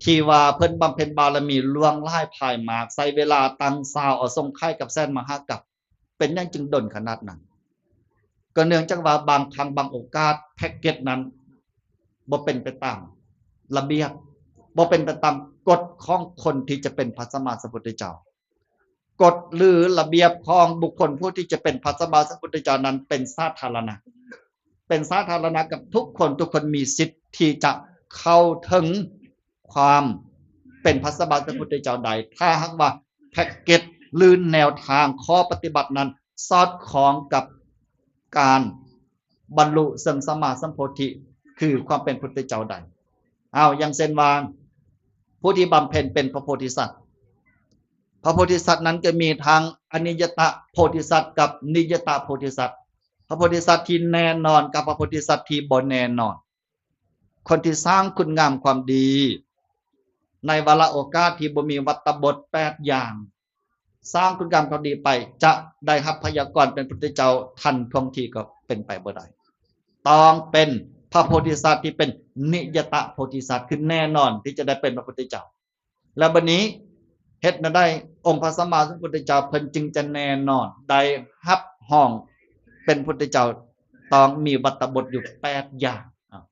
ທີ່ວ່າເພິ່ນບຳເພັນບາລະມີລ່ວງຫຼາຍພາຍມາກ ໃຊ້ເວລາຕັ້ງຊາວອະສົງໄຂຍກັບແສນມະຫາກັບ ເປັນຫຍັງຈຶ່ງດົນຂະໜາດນັ້ນ? ກໍເນື່ອງຈາກວ່າບາງຄັ້ງບາງໂອກາດແພັກເກັດນັ້ນບໍ່ເປັນໄປຕາມລະບຽບ, ບໍ່ເປັນໄປຕາມກົດຂອງຄົນທີ່ຈະເປັນພະສຳມາສຳພຸດທະເຈົ້າ. ກົດຫຼືລະບຽບຂອງບຸກຄົນຜູ້ທີ່ຈະເປັນພະສຳມາສຳພຸດທະເຈົ້ານັ້ນເປັນສາທາລະນະ, ເປັນສາທາລະນະກັບທຸກຄົນ, ທຸກຄົນມີສິດທີ່ຈະເຂົ້າເຖິງຄວາມເປັນພະສຳມາສຳພຸດທະເຈົ້າໄດ້ ຖ້າຫາກວ່າແພັກເກັດ ຫຼື ແນວທາງຂໍ້ປະຕິບັດນັ້ນສອດຄ່ອງກັບການບັນລຸເຊິ່ງສຳມາສຳໂພທິ ຄືຄວາມເປັນພຸດທະເຈົ້າໄດ້. ເອົາ ຢ່າງເຊັ່ນວ່າ ຜູ້ທີ່ບຳເພັນເປັນພະໂພທິສັດ, ພະໂພທິສັດນັ້ນກໍມີທັງອະນິຍະຕະໂພທິສັດກັບນິຍະຕະໂພທິສັດ, ພະໂພທິສັດທີ່ແນ່ນອນກັບພະໂພທິສັດທີ່ບໍ່ແນ່ນອນ. ຄົນທີ່ສ້າງຄຸນງາມຄວາມດີ ໃນວາລະໂອກາດທີ່ບໍ່ມີວັດຕະບົດແປດຢ່າງ, ສ້າງຄຸນງາມຄວາມດີໄປ ຈະໄດ້ຮັບໄວຍາກອນເປັນພຸດທະເຈົ້າທັນທ່ວງທີກໍເປັນໄປບໍ່ໄດ້. ຕ້ອງເປັນພະໂພທິສັດທີ່ເປັນນິຍະຕະໂພທິສັດ ຄືແນ່ນອນທີ່ຈະໄດ້ເປັນພະພຸດທະເຈົ້າ. ແລ້ວບັດນີ້ເຮັດແນວໃດອົງພະສຳມາສຳພຸດທະເຈົ້າເພິ່ນຈຶ່ງຈະແນ່ນອນໄດ້ຮັບຮອງເປັນພຸດທະເຈົ້າ? ຕ້ອງມີວັດຕະບົດຢູ່ແປດຢ່າງ. ເອົາ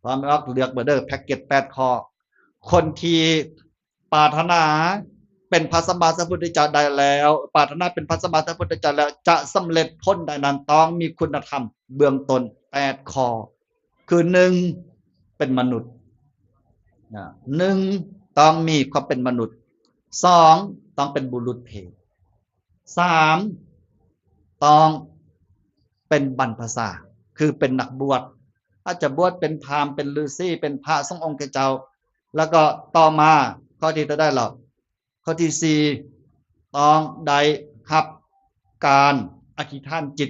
ພ້ອມອອກເລືອກເບີເດີ ແພັກເກັດແປດຂໍ້. ຄົນທີ່ປາດຖະໜາເປັນພະສຳມາສຳພຸດທະເຈົ້າໄດ້ແລ້ວ, ປາດຖະໜາເປັນພະສຳມາສຳພຸດທະເຈົ້າແລ້ວ ຈະສຳເລັດຜົນໄດ້ນັ້ນ ຕ້ອງມີຄຸນນະທຳເບື້ອງຕົ້ນແປດຂໍ້. ຄື ໜຶ່ງ ເປັນມະນຸດ, ນະ ໜຶ່ງ ຕ້ອງມີຄວາມເປັນມະນຸດ, ສອງ ຕ້ອງເປັນບຸລຸດເພດ, ສາມ ຕ້ອງເປັນບັນພະຊາ ຄືເປັນນັກບວດ, ອາດຈະບວດເປັນພາມ, ເປັນລືສີ, ເປັນພະສົງອົງຄະເຈົ້າ. ແລ້ວກໍຕໍ່ມາ ຂໍ້ທີ່ເທົ່າໃດລະ? ຂໍ້ທີສີ່ ຕ້ອງໄດ້ຮັບການອະທິຖານຈິດ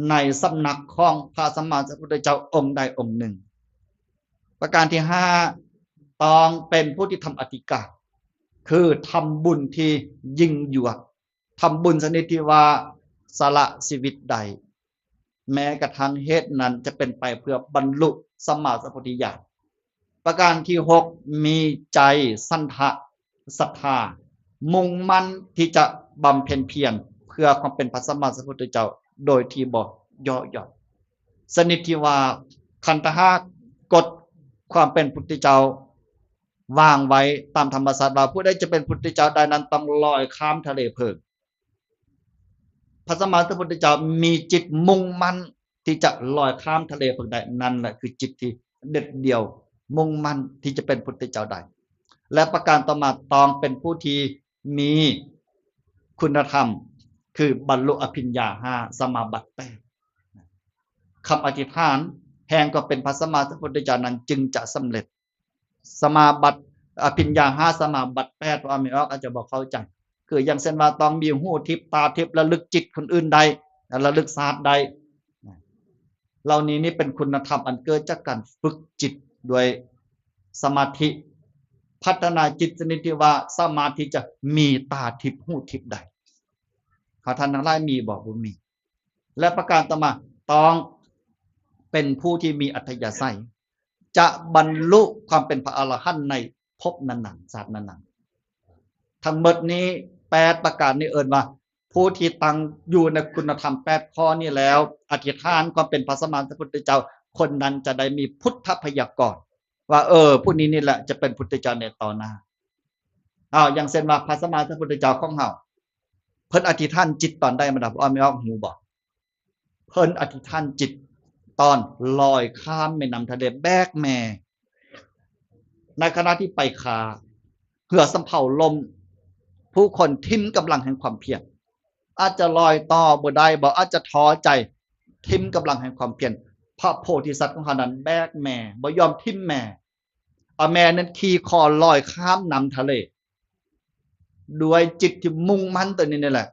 ໃນສຳນັກຂອງພະສຳມາສຳພຸດທະເຈົ້າອົງໃດອົງໜຶ່ງ. ປະການທີຫ້າ ຕ້ອງເປັນຜູ້ທີ່ທຳອະທິການ ຄືທຳບຸນທີ່ຍິ່ງຍວກ, ທຳບຸນຊະນິດທີ່ວ່າສະຫຼະຊີວິດໄດ້ ແມ້ກະທັ່ງເຫດນັ້ນຈະເປັນໄປເພື່ອບັນລຸສຳມາສຳໂພທິຍານ. ປະການທີຫົກ ມີໃຈສັນທະສັດທາ, ມຸ່ງໝັ້ນທີ່ຈະບຳເພັນພຽນເພື່ອຄວາມເປັນພະສຳມາສຳພຸດທະເຈົ້າໂດຍທີ່ບໍ່ຫຍໍ້ຫຍໍ້ນ, ຊະນິດທີ່ວ່າ ຄັນຖ້າຫາກກົດຄວາມເປັນພຸດທະເຈົ້າວາງໄວ້ຕາມທຳມະຊາດວ່າ ຜູ້ໃດຈະເປັນພຸດທະເຈົ້າໄດ້ນັ້ນ ຕ້ອງລອຍຂ້າມທະເລເພີງ. ພະສຳມາສຳພຸດທະເຈົ້າມີຈິດມຸ່ງໝັ້ນທີ່ຈະລອຍຂ້າມທະເລເພິ່ງໄດ້, ນັ້ນແຫຼະຄືຈິດທີ່ເດັດດ່ຽວ, ມຸ່ງໝັ້ນທີ່ຈະເປັນພຸດທະເຈົ້າໄດ້. ແລະ ປະການຕໍ່ມາ ຕ້ອງເປັນຜູ້ທີ່ມີຄຸນນະທຳ ຄືບັນລຸອະພິນຍາຫ້າ ສະມາບັດແປດ. ຄຳອະທິຖານແຫ່ງຄວາມເປັນພະສຳມາສຳພຸດທະເຈົ້ານັ້ນຈຶ່ງຈະສຳເລັດ. ສະມາບັດ ອະພິນຍາຫ້າ ສະມາບັດແປດ ພວກອາເມອອກອາດຈະບໍ່ເຂົ້າໃຈ. ຄືຢ່າງເຊັ່ນວ່າ ຕ້ອງມີຫູທິບ, ຕາທິບ, ລະລຶກຈິດຄົນອື່ນໄດ້, ລະລຶກຊາດໄດ້. ເຫຼົ່ານີ້ນີ້ເປັນຄຸນນະທຳອັນເກີດຈາກການຝຶກຈິດດ້ວຍສະມາທິ, ພັດທະນາຈິດຊະນິດທີ່ວ່າສາມາດທີ່ຈະມີຕາທິບ, ຫູທິບໄດ້. ເຮົາທ່ານທັງຫຼາຍມີບໍ່? ບໍ່ມີ. ແລະ ປະການຕໍ່ມາ ຕ້ອງເປັນຜູ້ທີ່ມີອັດທະຍາໄສ ຈະບັນລຸຄວາມເປັນພະອະລະຫັນໃນພົບນັ້ນໆ ຊາດນັ້ນໆ. ທັງໝົດນີ້ ແປດປະການນີ້ເອີ້ນວ່າ ຜູ້ທີ່ຕັ້ງຢູ່ໃນຄຸນນະທຳແປດຂໍ້ນີ້ແລ້ວ ອະທິຖານຄວາມເປັນພະສຳມາສຳພຸດທະເຈົ້າ, ຄົນນັ້ນຈະໄດ້ມີພຸດທະໄວຍາກອນວ່າ ເອີ ຜູ້ນີ້ນີ້ແຫຼະຈະເປັນພຸດທະເຈົ້າໃນຕໍ່ໜ້າ. ເອົາ ຢ່າງເຊັ່ນວ່າ ພະສຳມາສຳພຸດທະເຈົ້າຂອງເຮົາ ເພິ່ນອະທິຖານຈິດຕອນໃດ ບັນດາຜູ້ອອກມີອອກຮູ້ບໍ່? ເພິ່ນອະທິຖານຈິດຕອນລອຍຂ້າມແມ່ນ້ຳທະເລແບກແມ. ໃນຂະນະທີ່ໄປຄາ ເຮືອສຳເພົາລົ້ມ, ຜູ້ຄົນຖິ້ມກຳລັງແຫ່ງຄວາມພຽນ, ອາດຈະລອຍຕໍ່ບໍ່ໄດ້, ບໍ່ ອາດຈະທໍ້ໃຈ, ຖິ້ມກຳລັງແຫ່ງຄວາມພຽນ. ພະໂພທິສັດຂອງເຮົານັ້ນແບກແມ, ບໍ່ຍອມຖິ້ມແມ. ເອົາແມນັ້ນຂີ່ຄໍລອຍຂ້າມນ້ຳທະເລ ດ້ວຍຈິດທີ່ມຸ່ງໝັ້ນຕົວນີ້ນີ້ແຫຼະ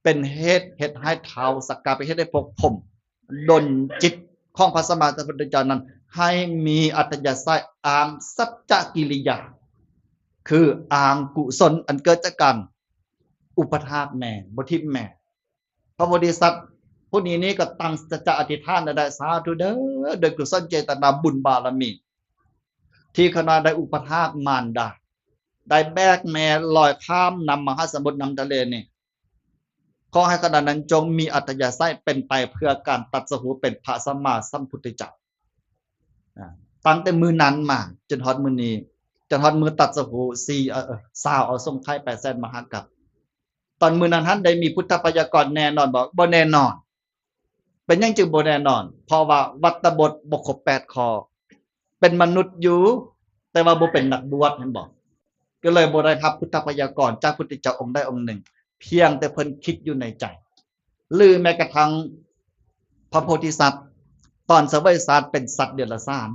ເປັນເຫດເຮັດໃຫ້ທ້າວສັກກະໄປເຮັດໃຫ້ພວກພົມດົນຈິດຂອງພະສຳມາສຳພຸດທະເຈົ້ານັ້ນ ໃຫ້ມີອັດທະຍາໄສອ້າງສັດຈະກິລິຍາ ຄືອ້າງກຸສົນອັນເກີດຈາກການອຸປະທາກແມ່ ບໍ່ຖິ້ມແມ່. ພະໂພທິສັດຜູ້ນີ້ນີ້ກໍຕັ້ງສັດຈະອະທິຖານໄດ້ ສາທຸເດີ ໂດຍກຸສົນເຈຕນາບຸນບາລະມີ ທີ່ຂ້ານ້ອຍໄດ້ອຸປະຖາກມານດາ, ໄດ້ແບກແມ່ລອຍຂ້າມນ້ຳມະຫາສະໝຸດ, ນ້ຳທະເລນີ້, ຂໍໃຫ້ຂ້ານ້ອຍນັ້ນຈົ່ງມີອັດທະຍາໄສເປັນໄປເພື່ອການຕັດສະຮູ້ເປັນພະສຳມາສຳພຸດທະເຈົ້າ. ອາ, ຕັ້ງແຕ່ມື້ນັ້ນມາຈົນຮອດມື້ນີ້, ຈົນຮອດມື້ຕັດສະຮູ້ ສີ່, ເອີ, ຊາວ ເອົາສົງໄຂໄປແສນມະຫາກັບ. ຕອນມື້ນັ້ນຫັ້ນໄດ້ມີພຸດທະໄວຍາກອນແນ່ນອນບໍ່? ບໍ່ແນ່ນອນ. ເປັນຫຍັງຈຶ່ງບໍ່ແນ່ນອນ? ເພາະວ່າວັດຕະບົດບໍ່ຄົບແປດຂໍ້, ເປັນມະນຸດຢູ່ ແຕ່ວ່າບໍ່ເປັນນັກບວດ, ເຫັນບໍ່? ກໍເລີຍບໍ່ໄດ້ຮັບພຸດທະໄວຍາກອນຈາກພຸດທະເຈົ້າອົງໃດອົງໜຶ່ງ, ພຽງແຕ່ເພິ່ນຄິດຢູ່ໃນໃຈ. ຫຼືແມ້ກະທັ່ງພະໂພທິສັດ ຕອນສະເຫວີຍຊາດເປັນສັດເດຍລະສານ,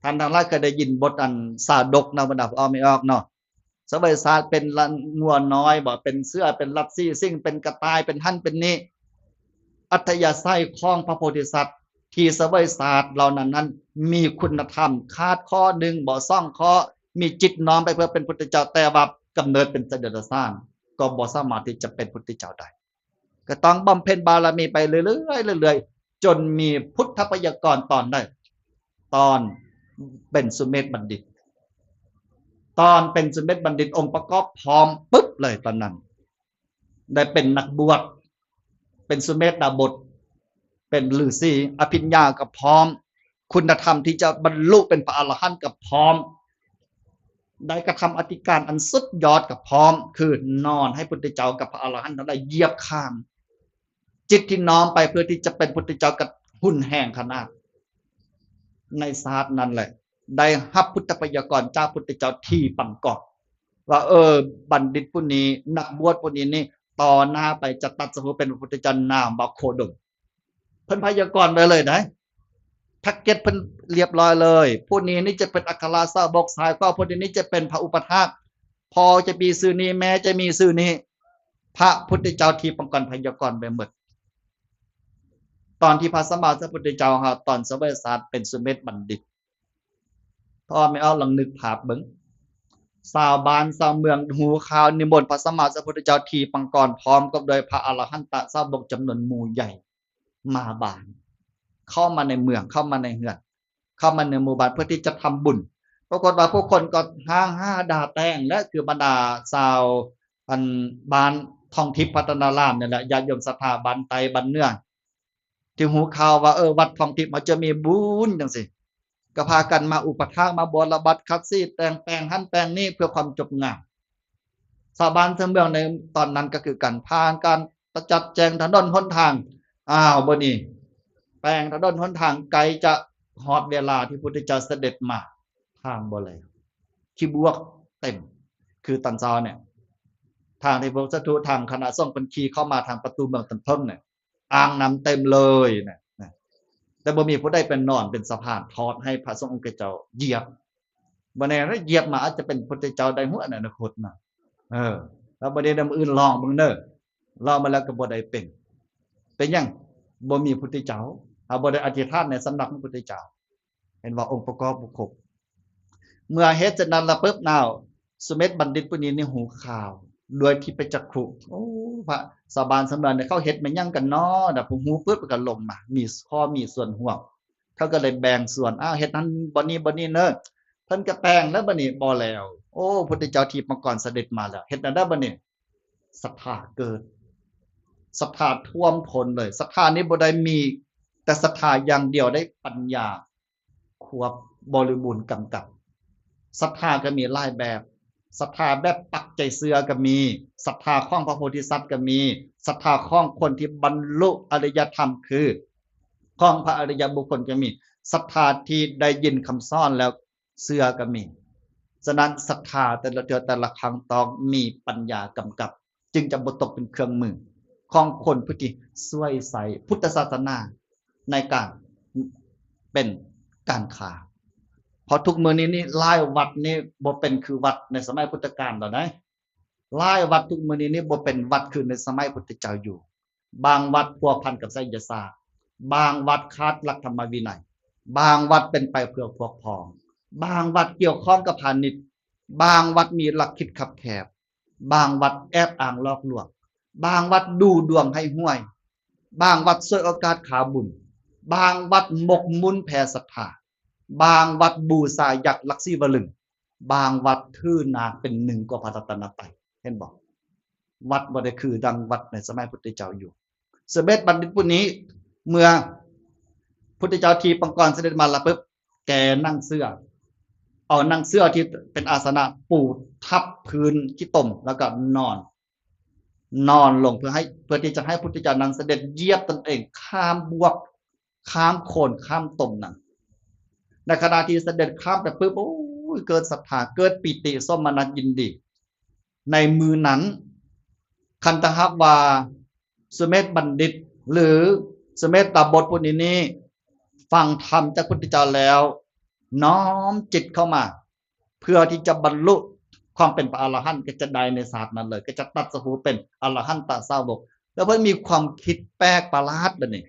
ທ່ານທັງຫຼາຍເຄີຍໄດ້ຍິນບົດອັນຊາດົກເນາະ, ບັນດາຜູ້ອອກໄມ່ອອກເນາະ, ສະເຫວີຍຊາດເປັນລະ ງົວນ້ອຍບໍ, ເປັນເສືອ, ເປັນລັດສີສິງ, ເປັນກະຕ່າຍ, ເປັນຫັ້ນເປັນນີ້. ອັດທະຍາໄສຂອງພະໂພທິສັດທີ່ສະເຫວີຍຊາດເຫຼົ່ານັ້ນນັ້ນ ມີຄຸນນະທຳຂາດຂໍ້ໜຶ່ງບໍ, ສອງຂໍ້, ມີຈິດນ້ອມໄປເພື່ອເປັນພຸດທະເຈົ້າ, ແຕ່ວ່າກຳເນີດເປັນສັດເດຍລະສານ ກໍບໍ່ສາມາດທີ່ຈະເປັນພຸດທະເຈົ້າໄດ້. ກໍຕ້ອງບຳເພັນບາລະມີໄປເລື້ອຍໆ ເລື້ອຍໆ ຈົນມີພຸດທະໄວຍາກອນຕອນໃດ? ຕອນເປັນສຸເມດບັນດິດ. ຕອນເປັນສຸເມດບັນດິດ ອົງປະກອບພ້ອມປຶບເລີຍຕອນນັ້ນ, ໄດ້ເປັນນັກບວດ, ເປັນສຸເມດດາບົດ, ເປັນລືສີ, ອະພິນຍາກໍພ້ອມ, ຄຸນນະທຳທີ່ຈະບັນລຸເປັນພະອະລະຫັນກໍພ້ອມ, ໄດ້ກະທຳອະທິການອັນສຸດຍອດກໍພ້ອມ, ຄືນອນໃຫ້ພຸດທະເຈົ້າກັບພະອະລະຫັນທັງຫຼາຍຢຽບຂ້າງ. ຈິດທີ່ນ້ອມໄປເພື່ອທີ່ຈະເປັນພຸດທະເຈົ້າກໍຮຸນແຮງຂະໜາດ. ໃນຊາດນັ້ນແຫຼະ ໄດ້ຮັບພຸດທະໄວຍາກອນຈາກພຸດທະເຈົ້າທີ່ປາງກອກ ວ່າ ເອີ ບັນດິດຜູ້ນີ້, ນັກບວດຜູ້ນີ້ນີ້ ຕໍ່ໜ້າໄປຈະຕັດສະຮູ້ເປັນພະພຸດທະເຈົ້ານາມວ່າໂຄດົມ. ເພິ່ນໄວຍາກອນໄວ້ເລີຍໃດ໋, ແພັກເກັດເພິ່ນລຽບລ້ອຍເລີຍ. ຜູ້ນີ້ນີ້ຈະເປັນອັກຄະລະສາວົກສາຍຂວາ, ຜູ້ນີ້ນີ້ຈະເປັນພະອຸປະຖາກ, ພໍ່ຈະມີຊື່ນີ້, ແມ່ຈະມີຊື່ນີ້. ພະພຸດທະເຈົ້າທີ່ປາງກອນໄວຍາກອນໄວ້ໝົດ. ຕອນທີ່ພະສຳມາສຳພຸດທະເຈົ້າເຮົາຕອນສະເຫວີຍຊາດເປັນສຸເມດບັນດິດ, ພໍ່ແມ່ອອກລອງນຶກພາບເບິ່ງ, ຊາວບ້ານຊາວເມືອງຮູ້ຂ່າວນິມົນພະສຳມາສຳພຸດທະເຈົ້າທີ່ປາງກອນ ພ້ອມກັບດ້ວຍພະອະລະຫັນຕະສາວົກຈຳນວນໝູ່ໃຫຍ່ມາບ້ານ, ເຂົ້າມາໃນເມືອງ, ເຂົ້າມາໃນເຮືອນ, ເຂົ້າມາໃນໝູ່ບ້ານເພື່ອທີ່ຈະທຳບຸນ. ປາກົດວ່າຜູ້ຄົນກໍຮ້າງຫາດ່າແຕ່ງ ແລະ ຄືບັນດາຊາວ ອັນ ບ້ານທອງທິບພັດທະນາລາມນີ້ແຫຼະ, ຍາດໂຍມສັດທາບ້ານໃຕ້ບ້ານເໜືອ ທີ່ຮູ້ຂ່າວວ່າ ເອີ ວັດທອງທິບເຮົາຈະມີບຸນຈັ່ງຊີ້ ກໍພາກັນມາອຸປະຖາກ ມາບົວລະບັດ ຂັດສີແຕ່ງແປງຫັ້ນແປງນີ້ເພື່ອຄວາມຈົບງາມ. ຊາວບ້ານຊາວເມືອງໃນຕອນນັ້ນກໍຄືກັນ ຜ່ານການຈັດແຈງຖະໜົນຫົນທາງ. ອ້າວ ບັດນີ້ແປງຖະໜົນຫົນທາງ ໃກ້ຈະຮອດເວລາທີ່ພຸດທະເຈົ້າສະເດັດມາ, ທາງບໍ່ແລ້ວ, ຂີ້ບວກເຕັມ. ຄືຕອນເຊົ້ານີ້ ທາງທີ່ພວກສາທຸ ທາງຄະນະສົງເພິ່ນຂີ່ເຂົ້າມາທາງປະຕູເມືອງຕອນເທິງນີ້ ອ່າງນ້ຳເຕັມເລີຍນະ, ນະ ແຕ່ບໍ່ມີຜູ້ໃດໄປນອນເປັນສະພານທອດໃຫ້ພະສົງອົງຂະເຈົ້າຢຽບ. ບໍ່ແນ່ນະ ຢຽບມາອາດຈະເປັນພຸດທະເຈົ້າໄດ້ຫົວໃນອະນາຄົດນະ. ເອີ ແລ້ວບັດນີ້ນຳອື່ນລອງເບິ່ງເດີ, ລອງມາແລ້ວກໍບໍ່ໄດ້ເປັນ. ເປັນຫຍັງ? ບໍ່ມີພຸດທະເຈົ້າ, ເຮົາບໍ່ໄດ້ອະທິຖານໃນສຳນັກຂອງພຸດທະເຈົ້າ. ເຫັນວ່າອົງປະກອບບໍ່ຄົບ. ເມື່ອເຮັດເຊັ່ນນັ້ນລະປຶບນາວ ສຸເມດບັນດິດຜູ້ນີ້ນີ້ຮູ້ຂ່າວດ້ວຍທິບປະຈັກຂຸ. ໂອ້ ພະ ຊາວບ້ານຊາວເມືອງນີ້ເຂົາເຮັດແມ່ນຫຍັງກັນນໍ? ນະ ຜູ້ຮູ້ປຶບກໍລົງມາ ມີຂໍ້ມີສ່ວນຮ່ວມ. ເຂົາກໍເລີຍແບ່ງສ່ວນ, ອ້າວ ເຮັດນັ້ນບ່ອນນີ້ບ່ອນນີ້ເນີ. ເພິ່ນກໍແປງແລ້ວບັດນີ້ບໍ່ແລ້ວ. ໂອ້ ພຸດທະເຈົ້າທີ່ປາງກອນສະເດັດມາແລ້ວ. ເຮັດແນວໃດບັດນີ້? ສັດທາເກີດ. ສັດທາຖ້ວມທົນເລີຍ. ສັດທານີ້ບໍ່ໄດ້ມີແຕ່ສັດທາຢ່າງດຽວ, ໄດ້ປັນຍາຄວບບໍລິບູນກຳກັບ. ສັດທາກໍມີຫຼາຍແບບ. ສັດທາແບບປັກໃຈເຊື່ອກໍມີ, ສັດທາຂອງພະໂພທິສັດກໍມີ, ສັດທາຂອງຄົນທີ່ບັນລຸອະລິຍະທຳ ຄືຂອງພະອະລິຍະບຸກຄົນກໍມີ, ສັດທາທີ່ໄດ້ຍິນຄຳສອນແລ້ວເຊື່ອກໍມີ. ສະນັ້ນ ສັດທາແຕ່ລະເທື່ອແຕ່ລະຄັ້ງຕ້ອງມີປັນຍາກຳກັບ. ຈຶ່ງຈະບໍ່ຕົກເປັນເຄື່ອງມືຂອງຄົນຜູ້ທີ່ສວຍໃຊ້ພຸດທະສາສະໜາໃນການເປັນການຄ້າ. ເພາະທຸກມື້ນີ້ນີ້ ຫຼາຍວັດນີ້ບໍ່ເປັນຄືວັດໃນສະໄໝພຸດທະການແລ້ວໃດ໋. ຫຼາຍວັດທຸກມື້ນີ້ນີ້ບໍ່ເປັນວັດຄືໃນສະໄໝພຸດທະເຈົ້າຢູ່. ບາງວັດພົວພັນກັບໄສຍະສາດ, ບາງວັດຂາດຫຼັກທຳມະວິໄນ, ບາງວັດເປັນໄປເພື່ອພວກພ້ອງ, ບາງວັດກ່ຽວຂ້ອງກັບພານິດ, ບາງວັດມີຫຼັກຄິດຄັບແຄບ, ບາງວັດແອບອ້າງຫຼອກລວງ, ບາງວັດດູດວງໃຫ້ຫວຍ, ບາງວັດສວຍໂອກາດຂາບຸນ, ບາງວັດໝົກໝຸ່ນແຜ່ສັດທາ. ບາງວັດບູຊາຍັກລັກສີວະລຶງ, ບາງວັດຖືນາງເປັນໜຶ່ງກວ່າພະລັດຕະນະໄຕ. ເຫັນບໍ່? ວັດບໍ່ໄດ້ຄືດັ່ງວັດໃນສະໄໝພຸດທະເຈົ້າຢູ່. ສົມເດັດບັນດິດຜູ້ນີ້ ເມື່ອພຸດທະເຈົ້າທີ່ປາງກອນສະເດັດມາແລ້ວປຶບ ແກ່ໜັງເສື້ອ, ເອົາໜັງເສື້ອທີ່ເປັນອາສະນະປູທັບພື້ນຂີ້ຕົມ ແລ້ວກໍນອນ, ນອນລົງເພື່ອໃຫ້ ເພື່ອທີ່ຈະໃຫ້ພຸດທະເຈົ້ານັ້ນສະເດັດຢຽບຕົນເອງຂ້າມບວກ ຂ້າມໂຄນ ຂ້າມຕົມນັ້ນ. ໃນຂະນະທີ່ສະເດັດຂ້າມໄປປຶບ ໂອ້ຍ ເກີດສັດທາ ເກີດປີຕິໂສມະນັດຍິນດີ. ໃນມື້ນັ້ນ ຄັນຖ້າຫາກວ່າສຸເມດບັນດິດ ຫຼື ສຸເມດດາບົດຜູ້ນີ້ນີ້ ຟັງທຳຈາກພຸດທະເຈົ້າແລ້ວ ນ້ອມຈິດເຂົ້າມາ ເພື່ອທີ່ຈະບັນລຸຄວາມເປັນພະອະລະຫັນ ກໍຈະໄດ້ໃນຊາດນັ້ນເລີຍ, ກໍຈະຕັດສະຮູ້ເປັນອະລະຫັນຕະສາວົກ. ແລ້ວເພິ່ນມີຄວາມຄິດແປກປະຫຼາດແບບນີ້.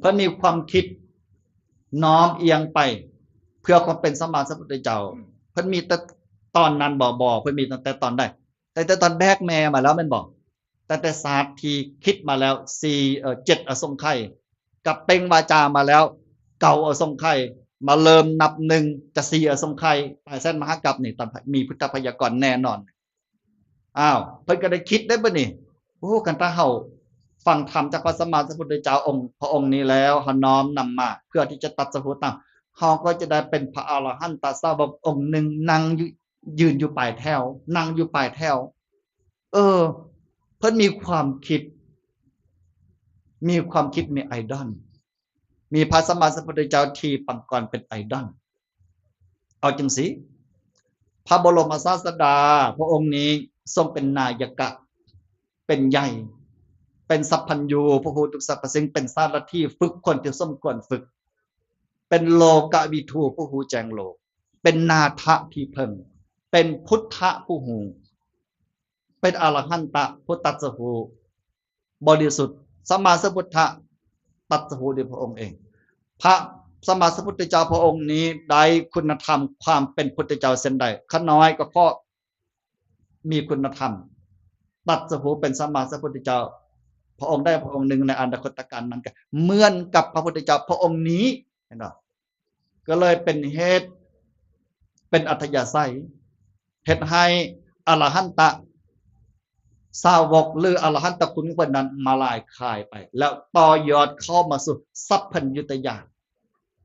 ເພິ່ນມີຄວາມຄິດນ້ອມອຽງໄປເພື່ອຄວາມເປັນສຳມາສຳພຸດທະເຈົ້າ. ເພິ່ນມີແຕ່ຕອນນັ້ນບໍ? ບໍ່, ເພິ່ນມີຕັ້ງແຕ່ຕອນໃດ? ຕັ້ງແຕ່ຕອນແບກແມ່ມາແລ້ວແມ່ນບໍ່? ຕັ້ງແຕ່ຊາດທີ່ຄິດມາແລ້ວ ສີ່ ເອີ ເຈັດອະສົງໄຂ, ກັບເປັ່ງວາຈາມາແລ້ວ ເກົ້າອະສົງໄຂ, ມາເລີ່ມນັບໜຶ່ງຈະສີ່ອະສົງໄຂ, ປາຍແສນມະຫາກັບນີ້ ຕ້ອງມີພຸດທະໄວຍາກອນແນ່ນອນ. ອ້າວ ເພິ່ນກໍໄດ້ຄິດເດ້ບັດນີ້, ໂອ້ ຄັນຖ້າເຮົາຟັງທຳຈາກພະສຳມາສຳພຸດທະເຈົ້າອົງ ພະອົງນີ້ແລ້ວ ເຮົານ້ອມນຳມາເພື່ອທີ່ຈະຕັດສະຮູ້ຕາມ, ເຮົາກໍຈະໄດ້ເປັນພະອະລະຫັນຕະສາວົກອົງໜຶ່ງ ນັ່ງຢູ່ ຢືນຢູ່ປາຍແຖວ, ນັ່ງຢູ່ປາຍແຖວ. ເອີ ເພິ່ນມີຄວາມຄິດ ມີຄວາມຄິດ ມີໄອດອນ, ມີພະສຳມາສຳພຸດທະເຈົ້າທີ່ປາງກອນເປັນໄອດອນ. ເອົາຈັ່ງຊີ້ ພະບໍລົມສາສະດາພະອົງນີ້ຊົງເປັນນາຍະກະ, ເປັນໃຫຍ່, ເປັນສັບພັນຍູ ຜູ້ຮູ້ທຸກສັບພະສິ່ງ, ເປັນສາລະຖີຝຶກຄົນທີ່ສົມຄວນຝຶກ, ເປັນໂລກະວິທູ ຜູ້ຮູ້ແຈ້ງໂລກ, ເປັນນາທະທີ່ເພິ່ງ, ເປັນພຸດທະຜູ້ຮູ້, ເປັນອະລະຫັນຕະຜູ້ຕັດສະຮູ້ ບໍລິສຸດ, ສຳມາສຳພຸດທະຕັດສະຮູ້ດ້ວຍພະອົງເອງ. ພະສຳມາສຳພຸດທະເຈົ້າພະອົງນີ້ໄດ້ຄຸນນະທຳຄວາມເປັນພຸດທະເຈົ້າເຊັ່ນໃດ? ຂ້ານ້ອຍກໍຂໍມີຄຸນນະທຳຕັດສະຮູ້ເປັນສຳມາສຳພຸດທະເຈົ້າພະອົງໃດພະອົງໜຶ່ງໃນອະນາຄົດຕະການນັ້ນ ກໍເໝືອນກັບພະພຸດທະເຈົ້າພະອົງນີ້, ເຫັນບໍ່? ກໍເລີຍເປັນເຫດ ເປັນອັດທະຍາໄສ ເຮັດໃຫ້ອະລະຫັນຕະສາວົກ ຫຼື ອະລະຫັນຕະຄຸນຂອງເພິ່ນນັ້ນມາຫຼາຍຄາຍໄປ ແລ້ວຕໍ່ຍອດເຂົ້າມາສູ່ສັບພັນຍູຕະຍານ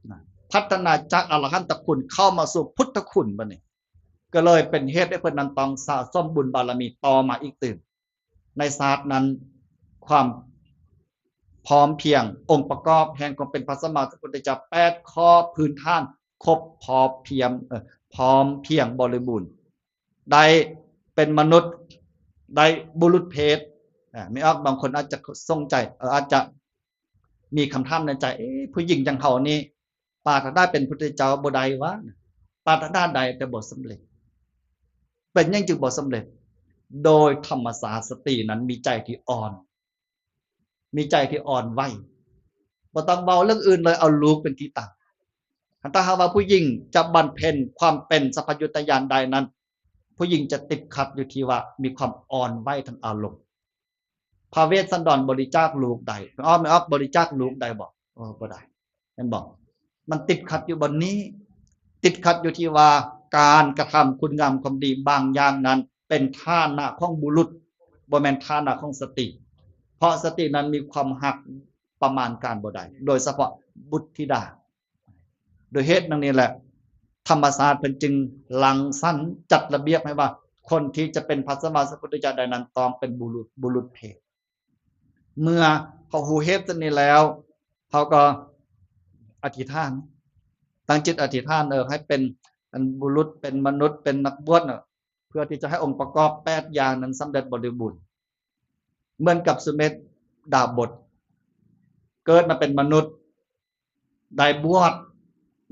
ນະ, ພັດທະນາຈາກອະລະຫັນຕະຄຸນເຂົ້າມາສູ່ພຸດທະຄຸນບັດນີ້, ກໍເລີຍເປັນເຫດໃຫ້ເພິ່ນນັ້ນຕ້ອງສະສົມບຸນບາລະມີຕໍ່ມາອີກຕື່ມ. ໃນຊາດນັ້ນ ຄວາມພ້ອມພຽງ, ອົງປະກອບແຫ່ງຄວາມເປັນພະສຳມາສຳພຸດທະເຈົ້າ ແປດຂໍ້ພື້ນຖານ ຄົບພໍພຽງ, ເອີ ພ້ອມພຽງບໍລິບູນ, ໄດ້ເປັນມະນຸດ, ໄດ້ບຸລຸດເພດ. ອາ ແມ່ອອກບາງຄົນອາດຈະສົງໄຈ, ເອີ ອາດຈະມີຄຳຖາມໃນໃຈ, ເອ ຜູ້ຍິງຢ່າງເຮົານີ້ ປາດຖະໜາເປັນພຸດທະເຈົ້າບໍ່ໄດ້ຫວາ? ປາດຖະໜາໄດ້ແຕ່ບໍ່ສຳເລັດ. ເປັນຫຍັງຈຶ່ງບໍ່ສຳເລັດ? ໂດຍທຳມະຊາດສະຕີນັ້ນມີໃຈທີ່ອ່ອນ, ມີໃຈທີ່ອ່ອນໄຫວ, ບໍ່ຕ້ອງເວົ້າເລື່ອງອື່ນເລີຍ, ເອົາລູກເປັນທີ່ຕັ້ງ. ຄັນຖ້າຫາກວ່າຜູ້ຍິງຈະບຳເພັນຄວາມເປັນສັບພັນຍູຕະຍານໄດ້ນັ້ນ, ຜູ້ຍິງຈະຕິດຂັດຢູ່ທີ່ວ່າມີຄວາມອ່ອນໄຫວທາງອາລົມ. ພະເວດສັນດອນບໍລິຈາກລູກໄດ້, ແມ່ອອກ, ແມ່ອອກບໍລິຈາກລູກໄດ້ບໍ່? ເອີ ບໍ່ໄດ້, ແມ່ນບໍ່? ມັນຕິດຂັດຢູ່ບ່ອນນີ້, ຕິດຂັດຢູ່ທີ່ວ່າການກະທຳຄຸນງາມຄວາມດີບາງຢ່າງນັ້ນເປັນຖານະຂອງບຸລຸດ, ບໍ່ແມ່ນຖານະຂອງສະຕີ, ເພາະສະຕີນັ້ນມີຄວາມຮັກປະມານການບໍ່ໄດ້, ໂດຍສະເພາະບຸດທິດາ. ໂດຍເຫດດັ່ງນີ້ແຫຼະ ທຳມະຊາດເພິ່ນຈຶ່ງລັງສັນຈັດລະບຽບໃຫ້ວ່າ ຄົນທີ່ຈະເປັນພະສຳມາສຳພຸດທະເຈົ້າໄດ້ນັ້ນ ຕ້ອງເປັນບຸລຸດ, ບຸລຸດເພດ. ເມື່ອເຮົາຮູ້ເຫດເຊັ່ນນີ້ແລ້ວ ເຮົາກໍອະທິຖານ, ຕັ້ງຈິດອະທິຖານ, ເອີ ໃຫ້ເປັນອັນບຸລຸດ, ເປັນມະນຸດ, ເປັນນັກບວດນະ, ເພື່ອທີ່ຈະໃຫ້ອົງປະກອບແປດຢ່າງນັ້ນສຳເລັດບໍລິບູນ. ເໝືອນກັບສຸເມດດາບົດ ເກີດມາເປັນມະນຸດ, ໄດ້ບວດ,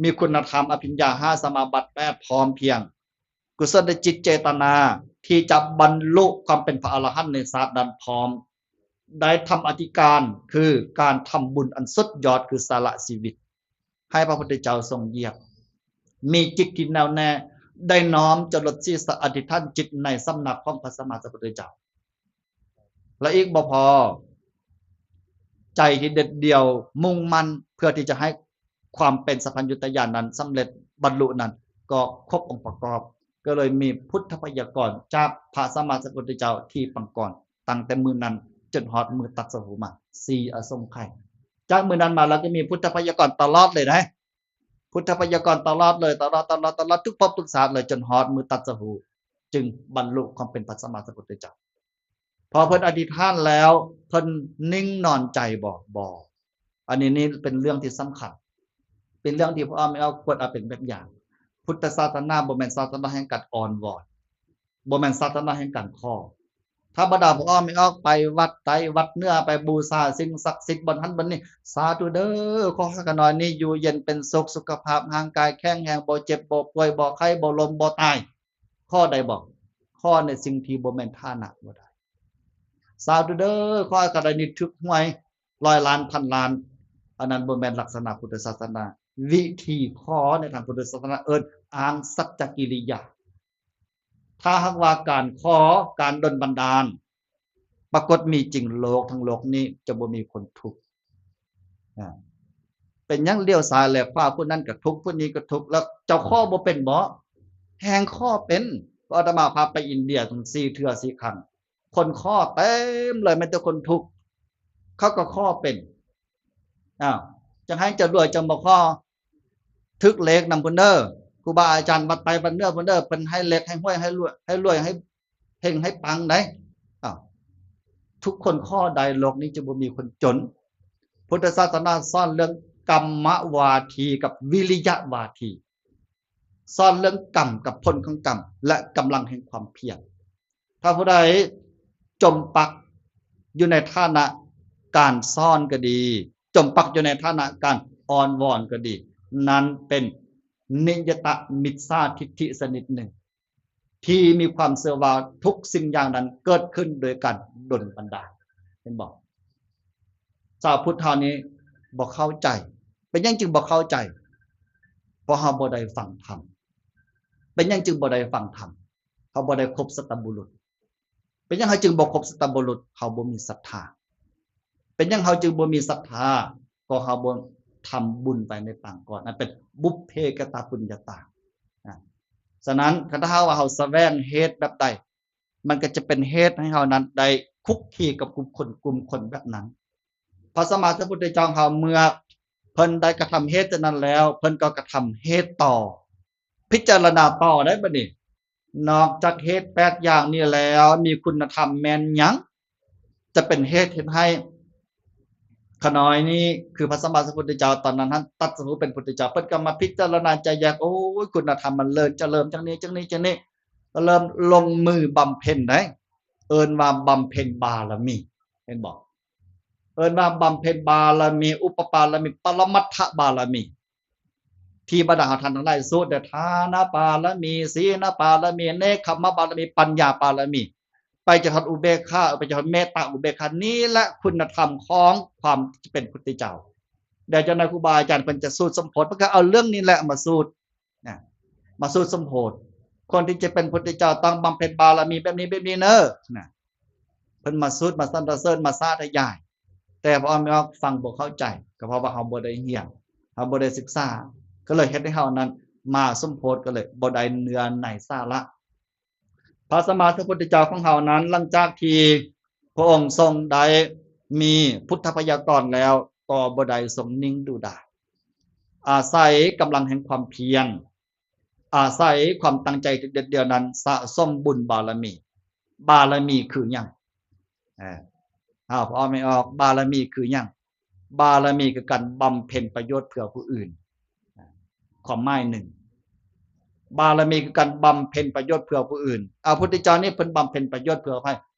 ມີຄຸນນະທຳອະພິນຍາຫ້າ ສະມາບັດແປດ ພ້ອມພຽງ, ກຸສົນນະຈິດເຈຕະນາທີ່ຈະບັນລຸຄວາມເປັນພະອະລະຫັນໃນຊາດນັ້ນພ້ອມ, ໄດ້ທຳອະທິການ ຄືການທຳບຸນອັນສຸດຍອດ ຄືສະຫຼະຊີວິດໃຫ້ພະພຸດທະເຈົ້າຊົງຢຽບ, ມີຈິດທີ່ແນ່ວແນ່, ໄດ້ນ້ອມຈະລົດສີສະອະທິຖານຈິດໃນສຳນັກຂອງພະສຳມາສຳພຸດທະເຈົ້າ. ແລະ ອີກບໍ່ພໍ, ໃຈທີ່ເດັດດ່ຽວ, ມຸ່ງໝັ້ນເພື່ອທີ່ຈະໃຫ້ ຄວາມເປັນສັບພັນຍູຕະຍານນັ້ນສຳເລັດ ບັນລຸນັ້ນ ກໍຄົບອົງປະກອບ ກໍເລີຍມີພຸດທະໄວຍາກອນຈາກພະສຳມາສຳພຸດທະເຈົ້າທີ່ປາງກ່ອນ ຕັ້ງແຕ່ມື້ນັ້ນຈົນຮອດມື້ຕັດສະຮູ້ມາ ສີ່ອະສົງໄຂ. ຈາກມື້ນັ້ນມາລາວກໍມີພຸດທະໄວຍາກອນຕະຫຼອດເລີຍນະ ພຸດທະໄວຍາກອນຕະຫຼອດເລີຍ ຕະຫຼອດ ຕະຫຼອດ ຕະຫຼອດ ທຸກພົບທຸກຊາດເລີຍ ຈົນຮອດມື້ຕັດສະຮູ້ ຈຶ່ງບັນລຸຄວາມເປັນພະສຳມາສຳພຸດທະເຈົ້າ. ພໍເພິ່ນອະທິຖານແລ້ວ ເພິ່ນນິ່ງນອນໃຈບໍ່? ບໍ່. ອັນນີ້ນີ້ເປັນເລື່ອງທີ່ສຳຄັນ ເປັນເລື່ອງທີ່ພໍ່ແມ່ອອກຄວນເອົາເປັນແບບຢ່າງ. ພຸດທະສາສະໜາບໍ່ແມ່ນສາສະໜາແຫ່ງການອ້ອນວອນ, ບໍ່ແມ່ນສາສະໜາແຫ່ງການຂໍ. ທຳມະດາພໍ່ແມ່ອອກໄປວັດໃດວັດເໜືອ ໄປບູຊາສິ່ງສັກສິດບ່ອນຫັ້ນບ່ອນນີ້ ສາທຸເດີ ຂໍໃຫ້ຂ້ານ້ອຍນີ້ຢູ່ເຢັນເປັນສຸກ ສຸຂະພາບຮ່າງກາຍແຂງແຮງ ບໍ່ເຈັບບໍ່ປ່ວຍ ບໍ່ໄຂ້ບໍ່ລົ້ມບໍ່ຕາຍ. ຂໍໄດ້ບໍ່? ຂໍໃນສິ່ງທີ່ບໍ່ແມ່ນຖານະບໍ່ໄດ້. ສາທຸເດີ ຂໍໃຫ້ຂ້ານ້ອຍນີ້ຖືກຫວຍຮ້ອຍລ້ານພັນລ້ານ. ອັນນັ້ນບໍ່ແມ່ນລັກສະນະພຸດທະສາສະໜາ. ວິທີຂໍໃນທາງພຸດທະສາສະໜາເອີ້ນອ້າງສັດຈະກິລິຍາ. ຖ້າຫາກວ່າການຂໍ ການດົນບັນດານປາກົດມີຈິງ ໂລກທັງໂລກນີ້ຈະບໍ່ມີຄົນທຸກ. ອາ ເປັນຫຍັງລ້ຽວຊ້າຍແລຂວາ ຜູ້ນັ້ນກໍທຸກ ຜູ້ນີ້ກໍທຸກ ແລ້ວເຈົ້າຂໍບໍ່ເປັນບໍ? ແຮ່ງຂໍເປັນ. ເພາະອາດຕະມາພາໄປອິນເດຍຕັ້ງສີ່ເທື່ອສີ່ຄັ້ງ ຄົນຂໍເຕັມເລີຍ ມີແຕ່ຄົນທຸກ ເຂົາກໍຂໍເປັນ. ອ້າວ ຈັ່ງໃຫ້ເຈົ້າລວຍຈັ່ງບໍ່ຂໍ ຖືກເລກນຳພຸ້ນເດີ ຄູບາອາຈານວັດໃຕ້ວັດເໜືອພຸ້ນເດີ ເພິ່ນໃຫ້ເລກໃຫ້ຫວຍ ໃຫ້ລວຍ ໃຫ້ລວຍ ໃຫ້ເຮັງໃຫ້ປັງໄດ໋. ອ້າວ ທຸກຄົນຂໍໄດ້ ໂລກນີ້ຈະບໍ່ມີຄົນຈົນ. ພຸດທະສາສະໜາສອນເລື່ອງກຳມະວາທີກັບວິລິຍະວາທີ ສອນເລື່ອງກຳກັບຜົນຂອງກຳ ແລະ ກຳລັງແຫ່ງຄວາມພຽນ. ຖ້າຜູ້ໃດຈົມປັກຢູ່ໃນຖານະການສອນກໍດີ ຈົມປັກຢູ່ໃນຖານະການອ້ອນວອນກໍດີ ນັ້ນເປັນນິຍະຕະມິດສາທິດຖິຊະນິດໜຶ່ງ ທີ່ມີຄວາມເຊື່ອວ່າທຸກສິ່ງຢ່າງນັ້ນເກີດຂຶ້ນໂດຍການດົນບັນດານ. ເຫັນບໍ່? ຊາວພຸດເຮົານີ້ບໍ່ເຂົ້າໃຈ. ເປັນຫຍັງຈຶ່ງບໍ່ເຂົ້າໃຈ? ເພາະເຮົາບໍ່ໄດ້ຟັງທຳ. ເປັນຫຍັງຈຶ່ງບໍ່ໄດ້ຟັງທຳ? ເຮົາບໍ່ໄດ້ຄົບສັດຕະບຸລຸດ. ເປັນຫຍັງເຮົາຈຶ່ງບໍ່ຄົບສັດຕະບຸລຸດ? ເຮົາບໍ່ມີສັດທາ. ເປັນຫຍັງເຮົາຈຶ່ງບໍ່ມີສັດທາ? ກໍເຮົາບໍ່ທຳບຸນໄວ້ໃນປາງກ່ອນ. ນັ້ນເປັນບຸບເພກະຕະປຸນຍະຕາ. ອາ ສະນັ້ນ ຄັນຖ້າຫາກວ່າເຮົາສະແຫວງເຫດແບບໃດ ມັນກໍຈະເປັນເຫດໃຫ້ເຮົານັ້ນໄດ້ຄຸກຄີກັບກຸ່ມຄົນ ກຸ່ມຄົນແບບນັ້ນ. ພະສຳມາສຳພຸດທະເຈົ້າຂອງເຮົາ ເມື່ອເພິ່ນໄດ້ກະທຳເຫດຕົວນັ້ນແລ້ວ ເພິ່ນກໍກະທຳເຫດຕໍ່ ພິຈາລະນາຕໍ່ໄດ້ບັດນີ້. ນອກຈາກເຫດແປດຢ່າງນີ້ແລ້ວ ມີຄຸນນະທຳແມ່ນຫຍັງ ຈະເປັນເຫດເຮັດໃຫ້ ຂະນ້ອຍນີ້ ຄືພະສຳມາສຳພຸດທະເຈົ້າຕອນນັ້ນຫັ້ນ ຕັດສະຮູ້ເປັນພຸດທະເຈົ້າ ເພິ່ນກໍມາພິຈາລະນາແຈກແຍກ ໂອ້ຍ ຄຸນນະທຳມັນເລີນຈະເລີນຈັ່ງນີ້ ຈັ່ງນີ້ ຈັ່ງນີ້ ກໍເລີ່ມລົງມືບຳເພັນໄດ໋ ເອີ້ນວ່າບຳເພັນບາລະມີ. ເຫັນບໍ່? ເອີ້ນວ່າບຳເພັນບາລະມີ ອຸປະບາລະມີ ປະລະມັດຖະບາລະມີ ທີ່ບັນດາເຮົາທ່ານທັງຫຼາຍສູດເດ ທານະບາລະມີ ສີລະບາລະມີ ເນກຂະມະບາລະມີ ປັນຍາບາລະມີ ໄປຈະຮອດອຸເບກຂາ ໄປຈະຮອດເມດຕາອຸເບກຂາ. ນີ້ແຫຼະຄຸນນະທຳຂອງຄວາມເປັນພຸດທະເຈົ້າ. ດຽວຈັກໜ່ອຍຄູບາອາຈານເພິ່ນຈະສູດສົມໂພດ ເພິ່ນກໍເອົາເລື່ອງນີ້ແຫຼະມາສູດ ນະ ມາສູດສົມໂພດ. ຄົນທີ່ຈະເປັນພຸດທະເຈົ້າຕ້ອງບຳເພັນບາລະມີແບບນີ້ແບບນີ້ເນີ ນະ ເພິ່ນມາສູດ ມາສັນລະເສີນ ມາສາທະຍາຍ. ແຕ່ພໍ່ແມ່ອອກຟັງບໍ່ເຂົ້າໃຈ ກໍເພາະວ່າເຮົາບໍ່ໄດ້ຮຽນ ເຮົາບໍ່ໄດ້ສຶກສາ ກໍເລີຍເຮັດໃຫ້ເຮົານັ້ນມາສົມໂພດ ກໍເລີຍບໍ່ໄດ້ເນື້ອໃນສາລະ. ພະສຳມາສຳພຸດທະເຈົ້າຂອງເຮົານັ້ນ ຫຼັງຈາກທີ່ພະອົງຊົງໄດ້ມີພຸດທະໄວຍາກອນແລ້ວ ກໍບໍ່ໄດ້ຊົງນິ່ງດູດາຍ ອາໄສກຳລັງແຫ່ງຄວາມພຽນ ອາໄສຄວາມຕັ້ງໃຈທີ່ເດັດດ່ຽວນັ້ນ ສະສົມບຸນບາລະມີ. ບາລະມີຄືຫຍັງ? ເອີ ເອົາ ພໍ່ແມ່ອອກ ບາລະມີຄືຫຍັງ? ບາລະມີຄືການບຳເພັນປະໂຫຍດເພື່ອຜູ້ອື່ນ. ຄວາມໝາຍໜຶ່ງ ບາລະມີຄືການບຳເພັນປະໂຫຍດເພື່ອຜູ້ອື່ນ. ອາ ພຸດທະເຈົ້ານີ້ເພິ່ນບຳເພັນປະໂຫຍດເພື່ອໃຜ?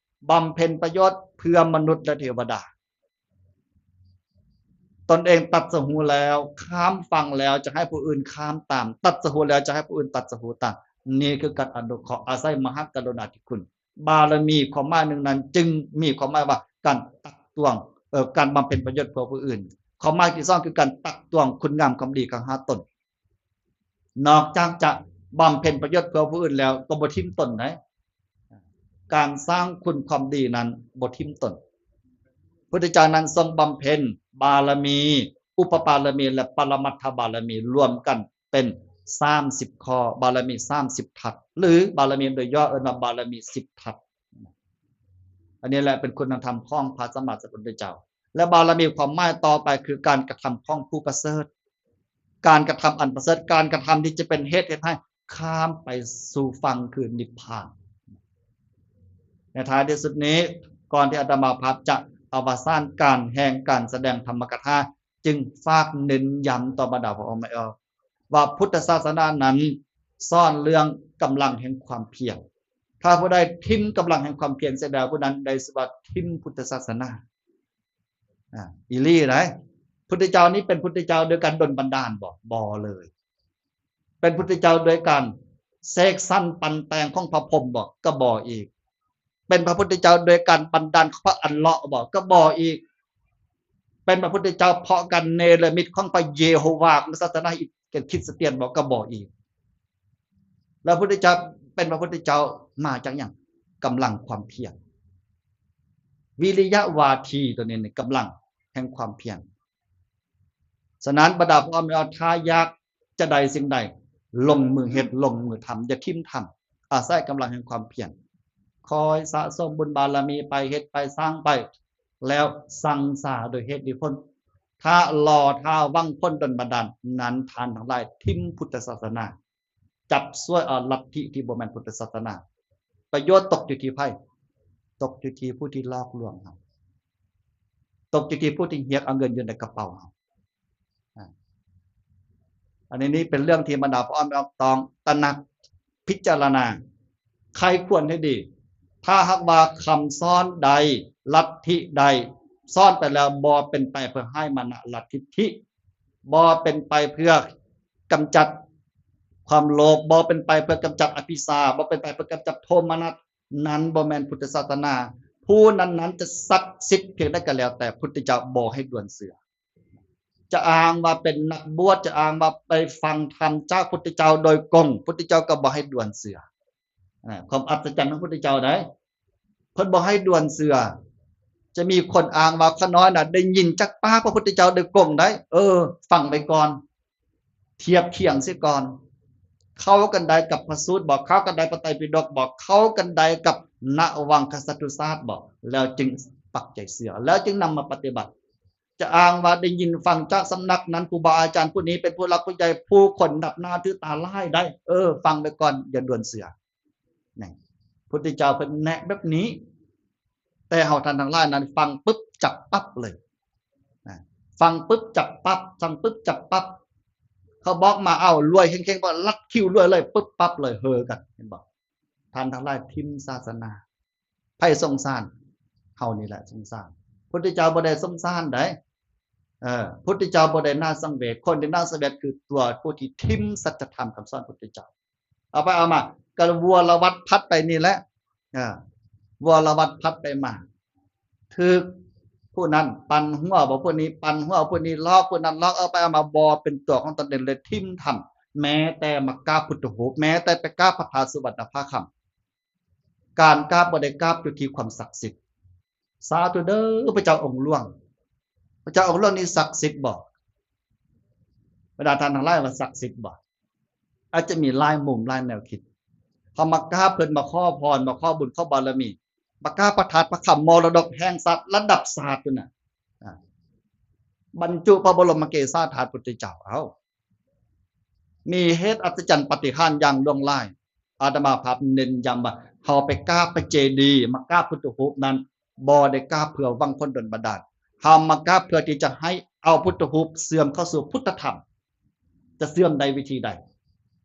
ບຳເພັນປະໂຫຍດເພື່ອມະນຸດ ແລະ ເທວະດາ. ຕົນເອງຕັດສະຮູ້ແລ້ວ ຂ້າມຝັ່ງແລ້ວ ຈະໃຫ້ຜູ້ອື່ນຂ້າມຕາມ, ຕັດສະຮູ້ແລ້ວ ຈະໃຫ້ຜູ້ອື່ນຕັດສະຮູ້ຕາມ. ນີ້ຄືການອະນຸເຄາະ ອາໄສມະຫາກະລຸນາທິຄຸນ. ບາລະມີຄວາມໝາຍໜຶ່ງນັ້ນ ຈຶ່ງມີຄວາມໝາຍວ່າການຕັກຕວງ ເອີ ການບຳເພັນປະໂຫຍດເພື່ອຜູ້ອື່ນ. ຄວາມໝາຍທີສອງ ຄືການຕັກຕວງຄຸນງາມຄວາມດີຂອງເຮົາຕົນ. ນອກຈາກຈະບຳເພັນປະໂຫຍດເພື່ອຜູ້ອື່ນແລ້ວ ກໍບໍ່ຖິ້ມຕົນໄດ໋. ການສ້າງຄຸນຄວາມດີນັ້ນບໍ່ຖິ້ມຕົນ. ພຸດທະເຈົ້ານັ້ນຊົງບຳເພັນບາລະມີ ອຸປະບາລະມີ ແລະ ປະລະມັດຖະບາລະມີ ລວມກັນເປັນສາມສິບຂໍ້, ບາລະມີສາມສິບທັດ ຫຼື ບາລະມີໂດຍຫຍໍ້ເອີ້ນວ່າບາລະມີສິບທັດ. ອັນນີ້ແຫຼະເປັນຄຸນນະທຳຂອງພະສຳມາສຳພຸດທະເຈົ້າ. ແລະ ບາລະມີຄວາມໝາຍຕໍ່ໄປຄືການກະທຳຂອງຜູ້ປະເສີດ, ການກະທຳອັນປະເສີດ, ການກະທຳທີ່ຈະເປັນເຫດເຮັດໃຫ້ຂ້າມໄປສູ່ຝັ່ງຄືນິບພານ. ໃນທ້າຍທີ່ສຸດນີ້, ກ່ອນທີ່ອາດຕະມາພາບຈະອະວະສານການແຫ່ງການສະແດງທຳມະກະຖາ, ຈຶ່ງຝາກເນັ້ນຢ້ຳຕໍ່ບັນດາພໍ່ແມ່ ວ່າພຸດທະສາສະໜານັ້ນສອນເລື່ອງກຳລັງແຫ່ງຄວາມພຽນ. ຖ້າຜູ້ໃດຖິ້ມກຳລັງແຫ່ງຄວາມພຽນເສຍແລ້ວ, ຜູ້ນັ້ນໄດ້ຊື່ວ່າຖິ້ມພຸດທະສາສະໜາ. ອາ ອີ່ຫຼີໃດ໋. ພຸດທະເຈົ້ານີ້ເປັນພຸດທະເຈົ້າໂດຍການດົນບັນດານບໍ? ບໍ່ເລີຍ. ເປັນພຸດທະເຈົ້າໂດຍການເສກສັນປັນແຕ່ງຂອງພະພົມບໍ? ກໍບໍ່ອີກ. ເປັນພະພຸດທະເຈົ້າໂດຍການບັນດານຂອງພະອັນເລາະບໍ? ກໍບໍ່ອີກ. ເປັນພະພຸດທະເຈົ້າເພາະການເນລະມິດຂອງພະເຢໂຮວາ ຂອງສາສະໜາຄຣິສຕຽນບໍ? ກໍບໍ່ອີກ. ແລ້ວພະພຸດທະເຈົ້າເປັນພະພຸດທະເຈົ້າມາຈາກຫຍັງ? ກຳລັງຄວາມພຽນ. ວິລິຍະວາທີຕົວນີ້ນີ້ ກຳລັງແຫ່ງຄວາມພຽນ. ສະນັ້ນ ບັນດາພໍ່ແມ່ ຖ້າຢາກຈະໄດ້ສິ່ງໃດ, ລົງມືເຮັດ, ລົງມືທຳ, ຢ່າຖິ້ມທຳ, ອາໄສກຳລັງແຫ່ງຄວາມພຽນ. ຄອຍສະສົມບຸນບາລະມີໄປ, ເຮັດໄປ, ສ້າງໄປ, ແລ້ວສັງສາໂດຍເຫດໂດຍຜົນ. ຖ້າລໍຖ້າຫວັງຜົນດົນບັນດານ, ນັ້ນທ່ານທັງຫຼາຍຖິ້ມພຸດທະສາສະໜາ. ຈັບສວຍເອົາລັດທິທີ່ບໍ່ແມ່ນພຸດທະສາສະໜາ. ປະໂຫຍດຕົກຢູ່ທີ່ໃຜ? ຕົກຢູ່ທີ່ຜູ້ທີ່ຫຼອກລວງເຮົາ, ຕົກຢູ່ທີ່ຜູ້ທີ່ຮຽກເອົາເງິນຢູ່ໃນກະເປົາເຮົາ. ອາ ອັນນີ້ນີ້ເປັນເລື່ອງທີ່ບັນດາພໍ່ແມ່ອອກຕ້ອງຕະໜັກ, ພິຈາລະນາ, ໃຄ່ຄວນໃຫ້ດີ. ຖ້າຫາກວ່າຄຳສອນໃດ, ລັດທິໃດ ສອນໄປແລ້ວບໍ່ເປັນໄປເພື່ອຮ້າຍມານະລັດທິດຖິ, ບໍ່ເປັນໄປເພື່ອກຳຈັດຄວາມໂລບ, ບໍ່ເປັນໄປເພື່ອກຳຈັດອະພິຊາ, ບໍ່ເປັນໄປເພື່ອກຳຈັດໂທມະນັດ, ນັ້ນບໍ່ແມ່ນພຸດທະສາສະໜາ. ຜູ້ນັ້ນໆຈະສັກສິດພຽງໃດກໍແລ້ວແຕ່, ພຸດທະເຈົ້າບໍ່ໃຫ້ດ່ວນເຊື່ອ. ຈະອ້າງວ່າເປັນນັກບວດ, ຈະອ້າງວ່າໄປຟັງທຳຈາກພຸດທະເຈົ້າໂດຍກົງ, ພຸດທະເຈົ້າກໍບໍ່ໃຫ້ດ່ວນເຊື່ອ. ອາ ຄວາມອັດສະຈັນຂອງພຸດທະເຈົ້າໃດ໋, ເພິ່ນບໍ່ໃຫ້ດ່ວນເຊື່ອ. ຈະມີຄົນອ້າງວ່າ ຂ້ານ້ອຍນະໄດ້ຍິນຈາກປາກພະພຸດທະເຈົ້າໂດຍກົງໄດ໋. ເອີ ຟັງໄປກ່ອນ, ທຽບທຽງເສຍກ່ອນ. ເຂົ້າກັນໄດ້ກັບພະສູດບໍ? ເຂົ້າກັນໄດ້ພະໄຕປິດົກບໍ? ເຂົ້າກັນໄດ້ກັບນະວັງຄະສັດຕຸສາດບໍ? ແລ້ວຈຶ່ງປັກໃຈເຊື່ອ, ແລ້ວຈຶ່ງນຳມາປະຕິບັດ. ຈະອ້າງວ່າໄດ້ຍິນຟັງຈາກສຳນັກນັ້ນ, ຄູບາອາຈານຜູ້ນີ້ເປັນຜູ້ຫຼັກຜູ້ໃຫຍ່, ຜູ້ຄົນນັບໜ້າຖືຕາຫຼາຍໄດ໋. ເອີ ຟັງໄປກ່ອນ, ຢ່າດ່ວນເຊື່ອ. ນີ້ ພຸດທະເຈົ້າເພິ່ນແນະແບບນີ້, ແຕ່ເຮົາທ່ານທັງຫຼາຍນັ້ນຟັງປຶບຈັບປັບເລີຍ. ນະ ຟັງປຶບຈັບປັບ, ຟັງປຶບຈັບປັບ. ເຂົາບອກມາ ເອົາ ລວຍເຄັ່ງໆ ບໍ່ ລັດຄິວລວຍເລີຍ, ປຶບປັບເລີຍ, ເຮີກັນ, ເຫັນບໍ່? ທ່ານທັງຫຼາຍຖິ້ມສາສະໜາ. ໃຜສົງສານ? ເຮົານີ້ແຫຼະສົງສານ. ພຸດທະເຈົ້າບໍ່ໄດ້ສົງສານໃດ໋. ເອີ ພຸດທະເຈົ້າບໍ່ໄດ້ໜ້າສັງເວດ. ຄົນທີ່ໜ້າສັງເວດຄືຕົວຜູ້ທີ່ຖິ້ມສັດຈະທຳຄຳສອນພຸດທະເຈົ້າ. ເອົາໄປເອົາມາ ກະວົລະວັດພັດໄປນີ້ແຫຼະ. ເອີ ວົລະວັດພັດໄປມາ, ຖືກຜູ້ນັ້ນປັ່ນຫົວບໍ່, ຜູ້ນີ້ປັ່ນຫົວ, ຜູ້ນີ້ຫຼອກ, ຜູ້ນັ້ນຫຼອກ, ເອົາໄປເອົາມາບໍ່ເປັນຕົວຂອງຕົນເອງເລີຍ, ຖິ້ມທຳ. ແມ້ແຕ່ມາກາບພຸດທະຮູບ, ແມ້ແຕ່ໄປກາບພະທາດສຸວັນນະພາຄຳ, ການກາບບໍ່ໄດ້ກາບຢູ່ທີ່ຄວາມສັກສິດ. ສາທຸເດີ ພະເຈົ້າອົງຫຼວງ, ພະເຈົ້າອົງຫຼວງນີ້ສັກສິດບໍ່? ບັນດາທ່ານທັງຫຼາຍວ່າສັກສິດບໍ່? ອາດຈະມີຫຼາຍມຸມຫຼາຍແນວຄິດ. ເຮົາມາກາບເພິ່ນ, ມາຂໍພອນ, ມາຂໍບຸນ, ຂໍບາລະມີ, ມາກາບພະທາດພະຄຳ, ມໍລະດົກແຫ່ງຊາດ, ລະດັບຊາດພຸ້ນນະ. ອາ ບັນຈຸພະບໍລົມມະເກສາທາດພຸດທະເຈົ້າ. ເອົ້າ ມີເຫດອັດສະຈັນປາຕິຫານຢ່າງຫຼວງຫຼາຍ. ອາດຕະມາພາບເນັ້ນຢ້ຳວ່າ ເຮົາໄປກາບພະເຈດີ, ມາກາບພຸດທະຮູບນັ້ນ, ບໍ່ໄດ້ກາບເພື່ອຫວັງຜົນດົນບັນດານ. ເຮົາມາກາບເພື່ອທີ່ຈະໃຫ້ເອົາພຸດທະຮູບເຊື່ອມເຂົ້າສູ່ພຸດທະທຳ. ຈະເຊື່ອມໄດ້ວິທີໃດ?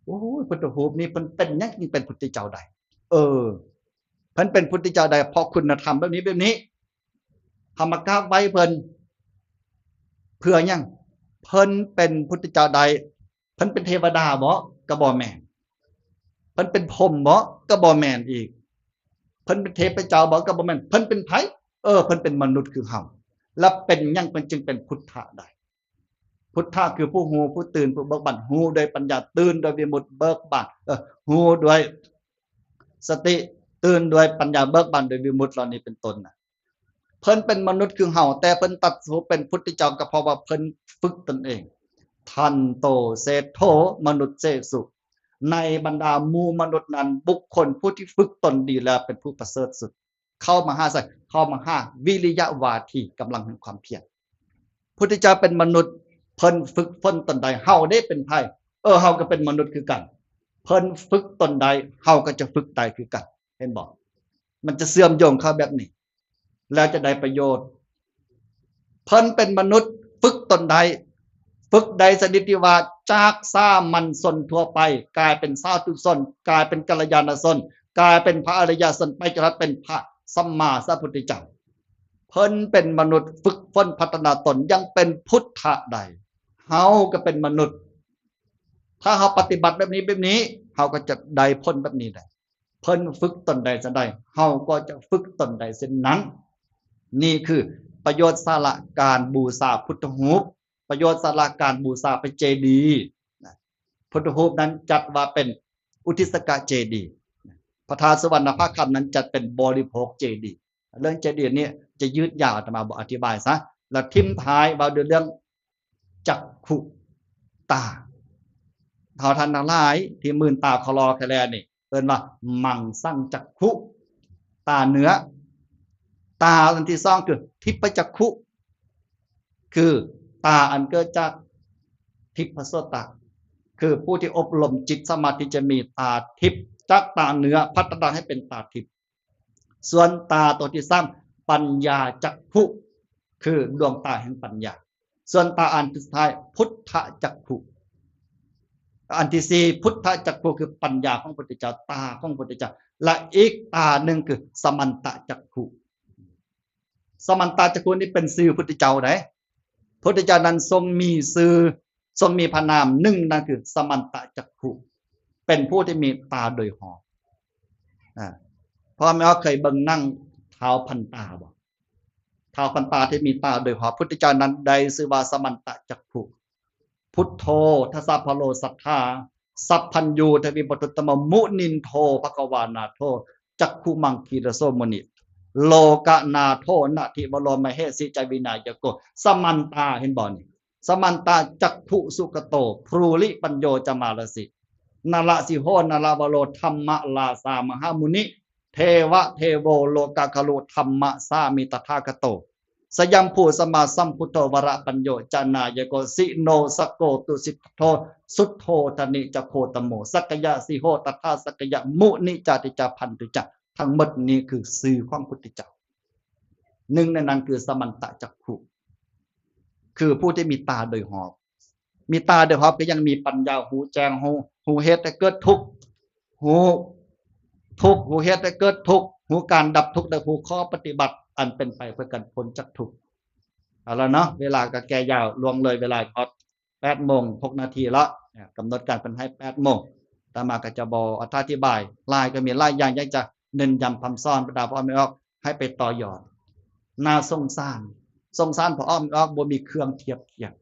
ໂອ້ຍ ພຸດທະຮູບນີ້ເພິ່ນເປັນຫຍັງຈຶ່ງເປັນພຸດທະເຈົ້າໄດ້? ເອີ ເພິ່ນເປັນພຸດທະເຈົ້າໄດ້ເພາະຄຸນນະທຳແບບນີ້ ແບບນີ້. ເຮົາມາກາບໄຫວ້ເພິ່ນເພື່ອຫຍັງ? ເພິ່ນເປັນພຸດທະເຈົ້າໄດ້ ເພິ່ນເປັນເທວະດາບໍ? ກໍບໍ່ແມ່ນ. ເພິ່ນເປັນພົມບໍ? ກໍບໍ່ແມ່ນອີກ. ເພິ່ນເປັນເທບພະເຈົ້າບໍ? ກໍບໍ່ແມ່ນ. ເພິ່ນເປັນໃຜ? ເອີ ເພິ່ນເປັນມະນຸດຄືເຮົາ. ແລ້ວເປັນຫຍັງເພິ່ນຈຶ່ງເປັນພຸດທະໄດ້? ພຸດທະຄືຜູ້ຮູ້, ຜູ້ຕື່ນ, ຜູ້ເບີກບານ, ຮູ້ໂດຍປັນຍາ, ຕື່ນໂດຍວິມຸດ, ເບີກບານ, ເອີ ຮູ້ໂດຍສະຕິ, ຕື່ນໂດຍປັນຍາ, ເບີກບານໂດຍວິມຸດ ເຫຼົ່ານີ້ເປັນຕົ້ນນະ. ເ ເພິ່ນເປັນມະນຸດຄືເຮົາ, ແຕ່ເພິ່ນຕັດສະຮູ້ເປັນພຸດທະເຈົ້າ ກໍເພາະວ່າເພິ່ນຝຶກຕົນເອງ. ທັນໂຕເສດໂທມະນຸດເສສຸ, ໃນບັນດາໝູ່ມະນຸດນັ້ນ ບຸກຄົນຜູ້ທີ່ຝຶກຕົນດີແລ້ວເປັນຜູ້ປະເສີດສຸດ. ເຂົ້າມະຫາໃສ? ເຂົ້າມະຫາວິລິຍະວາທີ, ກຳລັງແຫ່ງຄວາມພຽນ. ພຸດທະເຈົ້າເປັນມະນຸດ, ເພິ່ນຝຶກຝົນຕົນໄດ້. ເຮົາເດ້ເປັນໃຜ? ເອີ ເຮົາກໍເປັນມະນຸດຄືກັນ. ເພິ່ນຝຶກຕົນໄດ້, ເຮົາກໍຈະຝຶກໄດ້ຄືກັນ. ເຫັນບໍ່? ມັນຈະເຊື່ອມໂຍງເຂົ້າແບບນີ້ ແລ້ວຈະໄດ້ປະໂຫຍດ. ເພິ່ນເປັນມະນຸດຝຶກຕົນໄດ້, ຝຶກໄດ້ຊະນິດທີ່ວ່າຈາກສາມັນຊົນທົ່ວໄປ ກາຍເປັນສາທຸຊົນ, ກາຍເປັນກັນລະຍານະຊົນ, ກາຍເປັນພະອະລິຍະຊົນ, ໄປຈົນຮອດເປັນພະສຳມາສຳພຸດທະເຈົ້າ. ເພິ່ນເປັນມະນຸດຝຶກຝົນພັດທະນາຕົນ ຍັງເປັນພຸດທະໄດ້. ເຮົາກໍເປັນມະນຸດ, ຖ້າເຮົາປະຕິບັດແບບນີ້ ແບບນີ້, ເຮົາກໍຈະໄດ້ຜົນແບບນີ້ໄດ້. ເພິ່ນຝຶກຕົນໄດ້ຊັ້ນໃດ, ເຮົາກໍຈະຝຶກຕົນໄດ້ເຊັ່ນນັ້ນ. ນີ້ຄືປະໂຫຍດສາລະການບູຊາພຸດທະຮູບ, ປະໂຫຍດສາລະການບູຊາພະເຈດີ. ນະ, ພຸດທະຮູບນັ້ນຈັດວ່າເປັນອຸທິສກະເຈດີ, ພະທາດສຸວັນນະພາຄຳນັ້ນຈັດເປັນບໍລິໂພກເຈດີ. ເລື່ອງເຈດີນີ້ຈະຍືດຍາວ, ອາດຕະມາບໍ່ອະທິບາຍຊະ, ແລ້ວຖິ້ມທ້າຍເວົ້າດ້ວຍເລື່ອງ ຈັກຂຸ, ຕາ. ເຮົາທ່ານທັງຫຼາຍທີ່ມື່ນຕາຄໍລໍແຄ່ແລນີ້ ເອີ້ນວ່າມັງສັງຈັກຂຸ, ຕາເນື້ອ. ຕາອັນທີສອງຄືທິບປະຈັກຂຸ, ຄືຕາອັນເກີດຈາກທິບປະໂສຕະ, ຄືຜູ້ທີ່ອົບລົມຈິດສາມາດທີ່ຈະມີຕາທິບ, ຈາກຕາເນື້ອພັດທະນາໃຫ້ເປັນຕາທິບ. ສ່ວນຕາຕົວທີສາມ ປັນຍາຈັກຂຸ, ຄືດວງຕາແຫ່ງປັນຍາ. ສ່ວນຕາອັນສຸດທ້າຍ ພຸດທະຈັກຂຸ, ອັນທີສີ່ ພຸດທະຈັກຂຸ ຄືປັນຍາຂອງພະພຸດທະເຈົ້າ, ຕາຂອງພະພຸດທະເຈົ້າ. ແລະ ອີກຕາໜຶ່ງຄືສະມັນຕະຈັກຂຸ. ສະມັນຕະຈັກຂຸນີ້ເປັນຊື່ພຸດທະເຈົ້າໃດ໋. ພຸດທະເຈົ້ານັ້ນຊົງມີຊື່, ຊົງມີພະນາມໜຶ່ງ, ນັ້ນຄືສະມັນຕະຈັກຂຸ, ເປັນຜູ້ທີ່ມີຕາໂດຍຮອບ. ອາ, ພໍ່ແມ່ເຮົາເຄີຍເບິ່ງໜັງທ້າວພັນຕາບໍ່? ທ້າວພັນຕາທີ່ມີຕາໂດຍຮອບ, ພຸດທະເຈົ້ານັ້ນໄດ້ຊື່ວ່າສະມັນຕະຈັກຂຸ. ພຸດໂທ ທະສະພະໂລສັດທາ ສັບພັນຍູ ທະວິປະທຸດຕະໂມ ມຸນິນໂທ ພະຄະວານາໂທ ຈັກຂຸມັງຄີລະໂສມຸນິ ໂລກະນາໂທ ນະທິວະໂລ ມະເຫສີ ຈະ ວິນາຍະໂກ ສະມັນຕາ. ເຫັນບໍ່ນີ້? ສະມັນຕາຈັກຂຸສຸກະໂຕ ພູລິປັນໂຍ ຈະ ມາລະສີ ນະລະສີໂຫ ນະລະວະໂລ ທຳມະລາຊາ ມະຫາມຸນິ ເທວະເທໂວ ໂລກາຄາລຸ ທຳມະສາມິ ຕະຖາຄະໂຕ ສະຍັມພູ ສຳມາສຳພຸດໂທ ວະລະປັນໂຍ ຈະ ນາຍະໂກ ສິໂນ ສະໂກ ຕຸສິດທັດໂທ ສຸດໂທທະນິ ຈະ ໂຄຕະໂມ ສັກກະຍະສີໂຫ ຕະຖາສັກກະຍະມຸນິ ຈາຕິ ຈະ ພັນຕຸ ຈະ. ທັງໝົດນີ້ຄືຊື່ຂອງພຸດທະເຈົ້າ. ໜຶ່ງໃນນັ້ນຄືສະມັນຕະຈັກຂຸ ຄືຜູ້ທີ່ມີຕາໂດຍຮອບ. ມີຕາໂດຍຮອບ ກໍຍັງມີປັນຍາ ຮູ້ແຈ້ງ ຮູ້ ຮູ້ເຫດໃຫ້ເກີດທຸກ ຮູ້ທຸກ ຮູ້ເຫດໃຫ້ເກີດທຸກ ຮູ້ການດັບທຸກ ແລະ ຮູ້ຂໍ້ປະຕິບັດອັນເປັນໄປເພື່ອການພົ້ນຈາກທຸກ. ເອົາລະເນາະ, ເວລາກໍແກ່ຍາວ ລ່ວງເລີຍເວລາຮອດແປດໂມງຫົກນາທີແລ້ວ. ກຳນົດການເພິ່ນໃຫ້ແປດໂມງ. ອາດຕະມາກໍຈະບໍ່ອະຖະທິບາຍຫຼາຍ, ກໍມີຫຼາຍຢ່າງຢາກຈະເນັ້ນຢ້ຳພຳສອນ ບັນດາພໍ່ແມ່ອອກ ໃຫ້ໄປຕໍ່ຍອດ. ໜ້າສົງສານ, ສົງສານພໍ່ອອກແມ່ອອກ ບໍ່ມີເຄື່ອງທຽບທຽງ.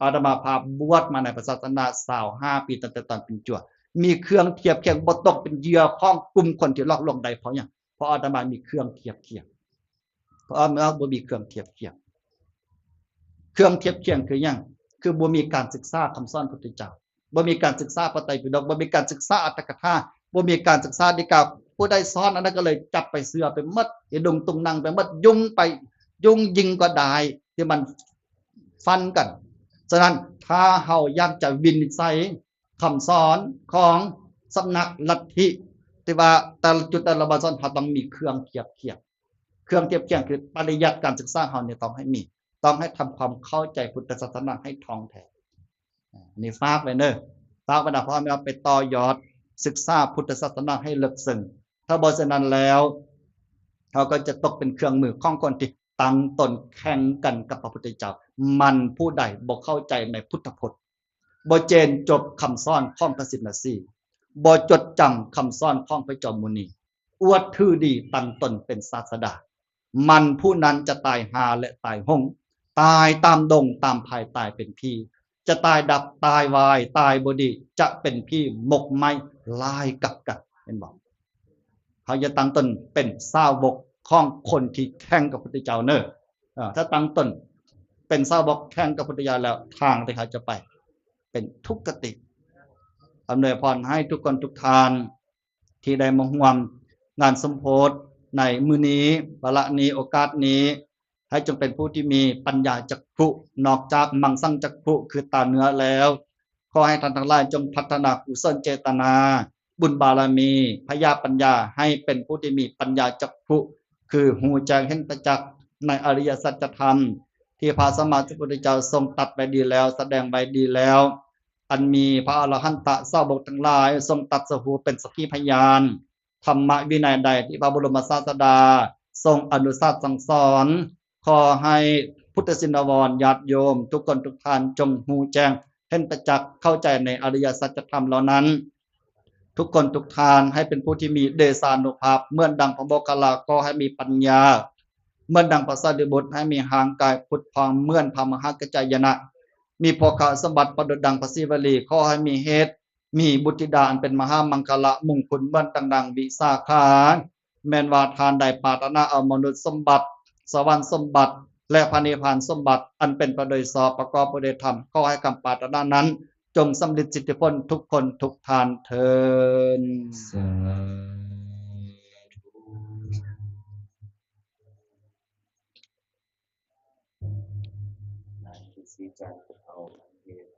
ອາດຕະມາພາບວດມາໃນພະສາສະໜາຊາວຫ້າປີ ຕັ້ງແຕ່ຕອນເປັນຈົວ, ມີເຄື່ອງທຽບທຽງ ບໍ່ຕົກເປັນເຫຍື່ອຂອງກຸ່ມຄົນທີ່ຫຼອກລວງໄດ້. ເພາະຫຍັງ? ເພາະອາດຕະມາມີເຄື່ອງທຽບທຽງ. ເພາະອາດຕະມາບໍ່ມີເຄື່ອງທຽບທຽງ. ເຄື່ອງທຽບທຽງຄືຫຍັງ? ຄືບໍ່ມີການສຶກສາຄຳສອນພະພຸດທະເຈົ້າ, ບໍ່ມີການສຶກສາພະໄຕປິດົກ, ບໍ່ມີການສຶກສາອັດຖະກະຖາ, ບໍ່ມີການສຶກສາດີກາ. ຜູ້ໃດສອນອັນນັ້ນກໍເລີຍຈັບໄປເຊື່ອໄປໝົດ, ອີດຸງຕຸງນັງໄປໝົດ, ຍຸງໄປ ຍຸງຍິງກວ່າດ້າຍທີ່ມັນຟັນກັນ. ສະນັ້ນ ຖ້າເຮົາຢາກຈະວິນິດໄສຄຳສອນຂອງສຳນັກລັດທິ ທີ່ວ່າແຕ່ລະຈຸດແຕ່ລະບ່ອນສອນ, ເຮົາຕ້ອງມີເຄື່ອງທຽບທຽງ. ເຄື່ອງທຽບທຽງຄືປະລິຍັດການສຶກສາເຮົານີ້ຕ້ອງໃຫ້ມີ, ຕ້ອງໃຫ້ທຳຄວາມເຂົ້າໃຈພຸດທະສາສະໜາໃຫ້ທ່ອງແທ້. ອັນນີ້ຝາກໄວ້ເດີ້, ຝາກບັນດາພໍ່ແມ່ເຮົາໄປຕໍ່ຍອດສຶກສາພຸດທະສາສະໜາໃຫ້ເລິກເຊິ່ງ. ຖ້າບໍ່ເຊັ່ນນັ້ນແລ້ວ ເຮົາກໍຈະຕົກເປັນເຄື່ອງມືຂອງຄົນທີ່ຕັ້ງຕົນແຂ່ງກັນກັບພະພຸດທະເຈົ້າ. ມັນຜູ້ໃດບໍ່ເຂົ້າໃຈໃນພຸດທະພົດ, ບໍ່ເຈນຈົບຄຳສອນຂອງພະສິນລະສີ່, ບໍ່ຈົດຈຳຄຳສອນຂອງພະເຈົ້າມຸນີ, ອວດຖືດີຕັ້ງຕົນເປັນສາດສະດາ, ມັນຜູ້ນັ້ນຈະຕາຍຫ່າ ແລະ ຕາຍຫົງ, ຕາຍຕາມດົງຕາມພາຍ, ຕາຍເປັນຜີ, ຈະຕາຍດັບ, ຕາຍວາຍ, ຕາຍບໍ່ດີ, ຈະເປັນຜີໝົກໄໝ້ຫຼາຍກັບກັນ. ເຫັນບໍ່? ເຮົາຢ່າຕັ້ງຕົນເປັນສາວົກ ຂອງຄົນທີ່ແຂ່ງກັບພຸດທະເຈົ້າເນີ. ເອີ ຖ້າຕັ້ງຕົນເປັນສາວົກແຂ່ງກັບພຸດທະເຈົ້າແລ້ວ ທາງທີ່ເຂົາຈະໄປເປັນທຸກຄະຕິ. ອຳນວຍພອນໃຫ້ທຸກຄົນທຸກທ່ານ ທີ່ໄດ້ມາຮ່ວມງານສົມໂພດໃນມື້ນີ້ ວາລະນີ້ ໂອກາດນີ້ ໃຫ້ຈົ່ງເປັນຜູ້ທີ່ມີປັນຍາຈັກຂຸ ນອກຈາກມັງສັງຈັກຂຸ ຄືຕາເນື້ອແລ້ວ, ຂໍໃຫ້ທ່ານທັງຫຼາຍຈົ່ງພັດທະນາກຸສົນເຈດຕະນາ, ບຸນບາລະມີ, ພະຍາປັນຍາ ໃຫ້ເປັນຜູ້ທີ່ມີປັນຍາຈັກຂຸ ຄືຮູ້ແຈ້ງເຫັນປະຈັກໃນອະລິຍະສັດຈະທຳ ທີ່ພະສຳມາສຳພຸດທະເຈົ້າຊົງຕັດໄວ້ດີແລ້ວ, ສະແດງໄວ້ດີແລ້ວ, ອັນມີພະອະລະຫັນຕະສາວົກທັງຫຼາຍຊົງຕັດສະຮູ້ເປັນສັກຂີພະຍານ. ທຳມະວິໄນໃດທີ່ພະບໍລົມສາດສະດາຊົງອະນຸສາດສັ່ງສອນ, ຂໍໃຫ້ພຸດທະຊິນນະວອນ ຍາດໂຍມ ທຸກຄົນທຸກທ່ານ ຈົ່ງຮູ້ແຈ້ງເຫັນປະຈັກ ເຂົ້າໃຈໃນອະລິຍະສັດຈະທຳເຫຼົ່ານັ້ນ. ທຸກຄົນທຸກທ່ານໃຫ້ເປັນຜູ້ທີ່ມີເດຊານຸພາບເໝືອນດັ່ງພະໂມກຂະລາ, ຂໍໃຫ້ມີປັນຍາເໝືອນດັ່ງພະສາລີບຸດ, ໃຫ້ມີຮ່າງກາຍຜຸດຜ່ອງເໝືອນພະມະຫາກັດຈາຍະນະ, ມີໂພຄະສົມບັດປະດຸດດັ່ງພະສີວະລີ, ຂໍໃຫ້ມີເຫດ ມີບຸດທິດາອັນເປັນມະຫາມັງຄະລະມຸງຄຸນເໝືອນດັ່ງນາງວິສາຂາ. ແມ່ນວ່າທ່ານໃດປາດຖະໜາເອົາມະນຸດສົມບັດ, ສະຫວັນສົມບັດ ແລະ ພະນິບພານສົມບັດ ອັນເຕັມໄປໂດຍຊອບ ປະກອບໄປດ້ວຍທຳ, ຂໍໃຫ້ຄຳປາດຖະໜານັ້ນຈົ່ງສຳເລັດສິດທິຜົນທຸກຄົນທຸກທ່ານເທີ້ນ. ສາທຸ. ນາງ ເອັມ ຊີ ຈານພູເຂົາ ເທວະ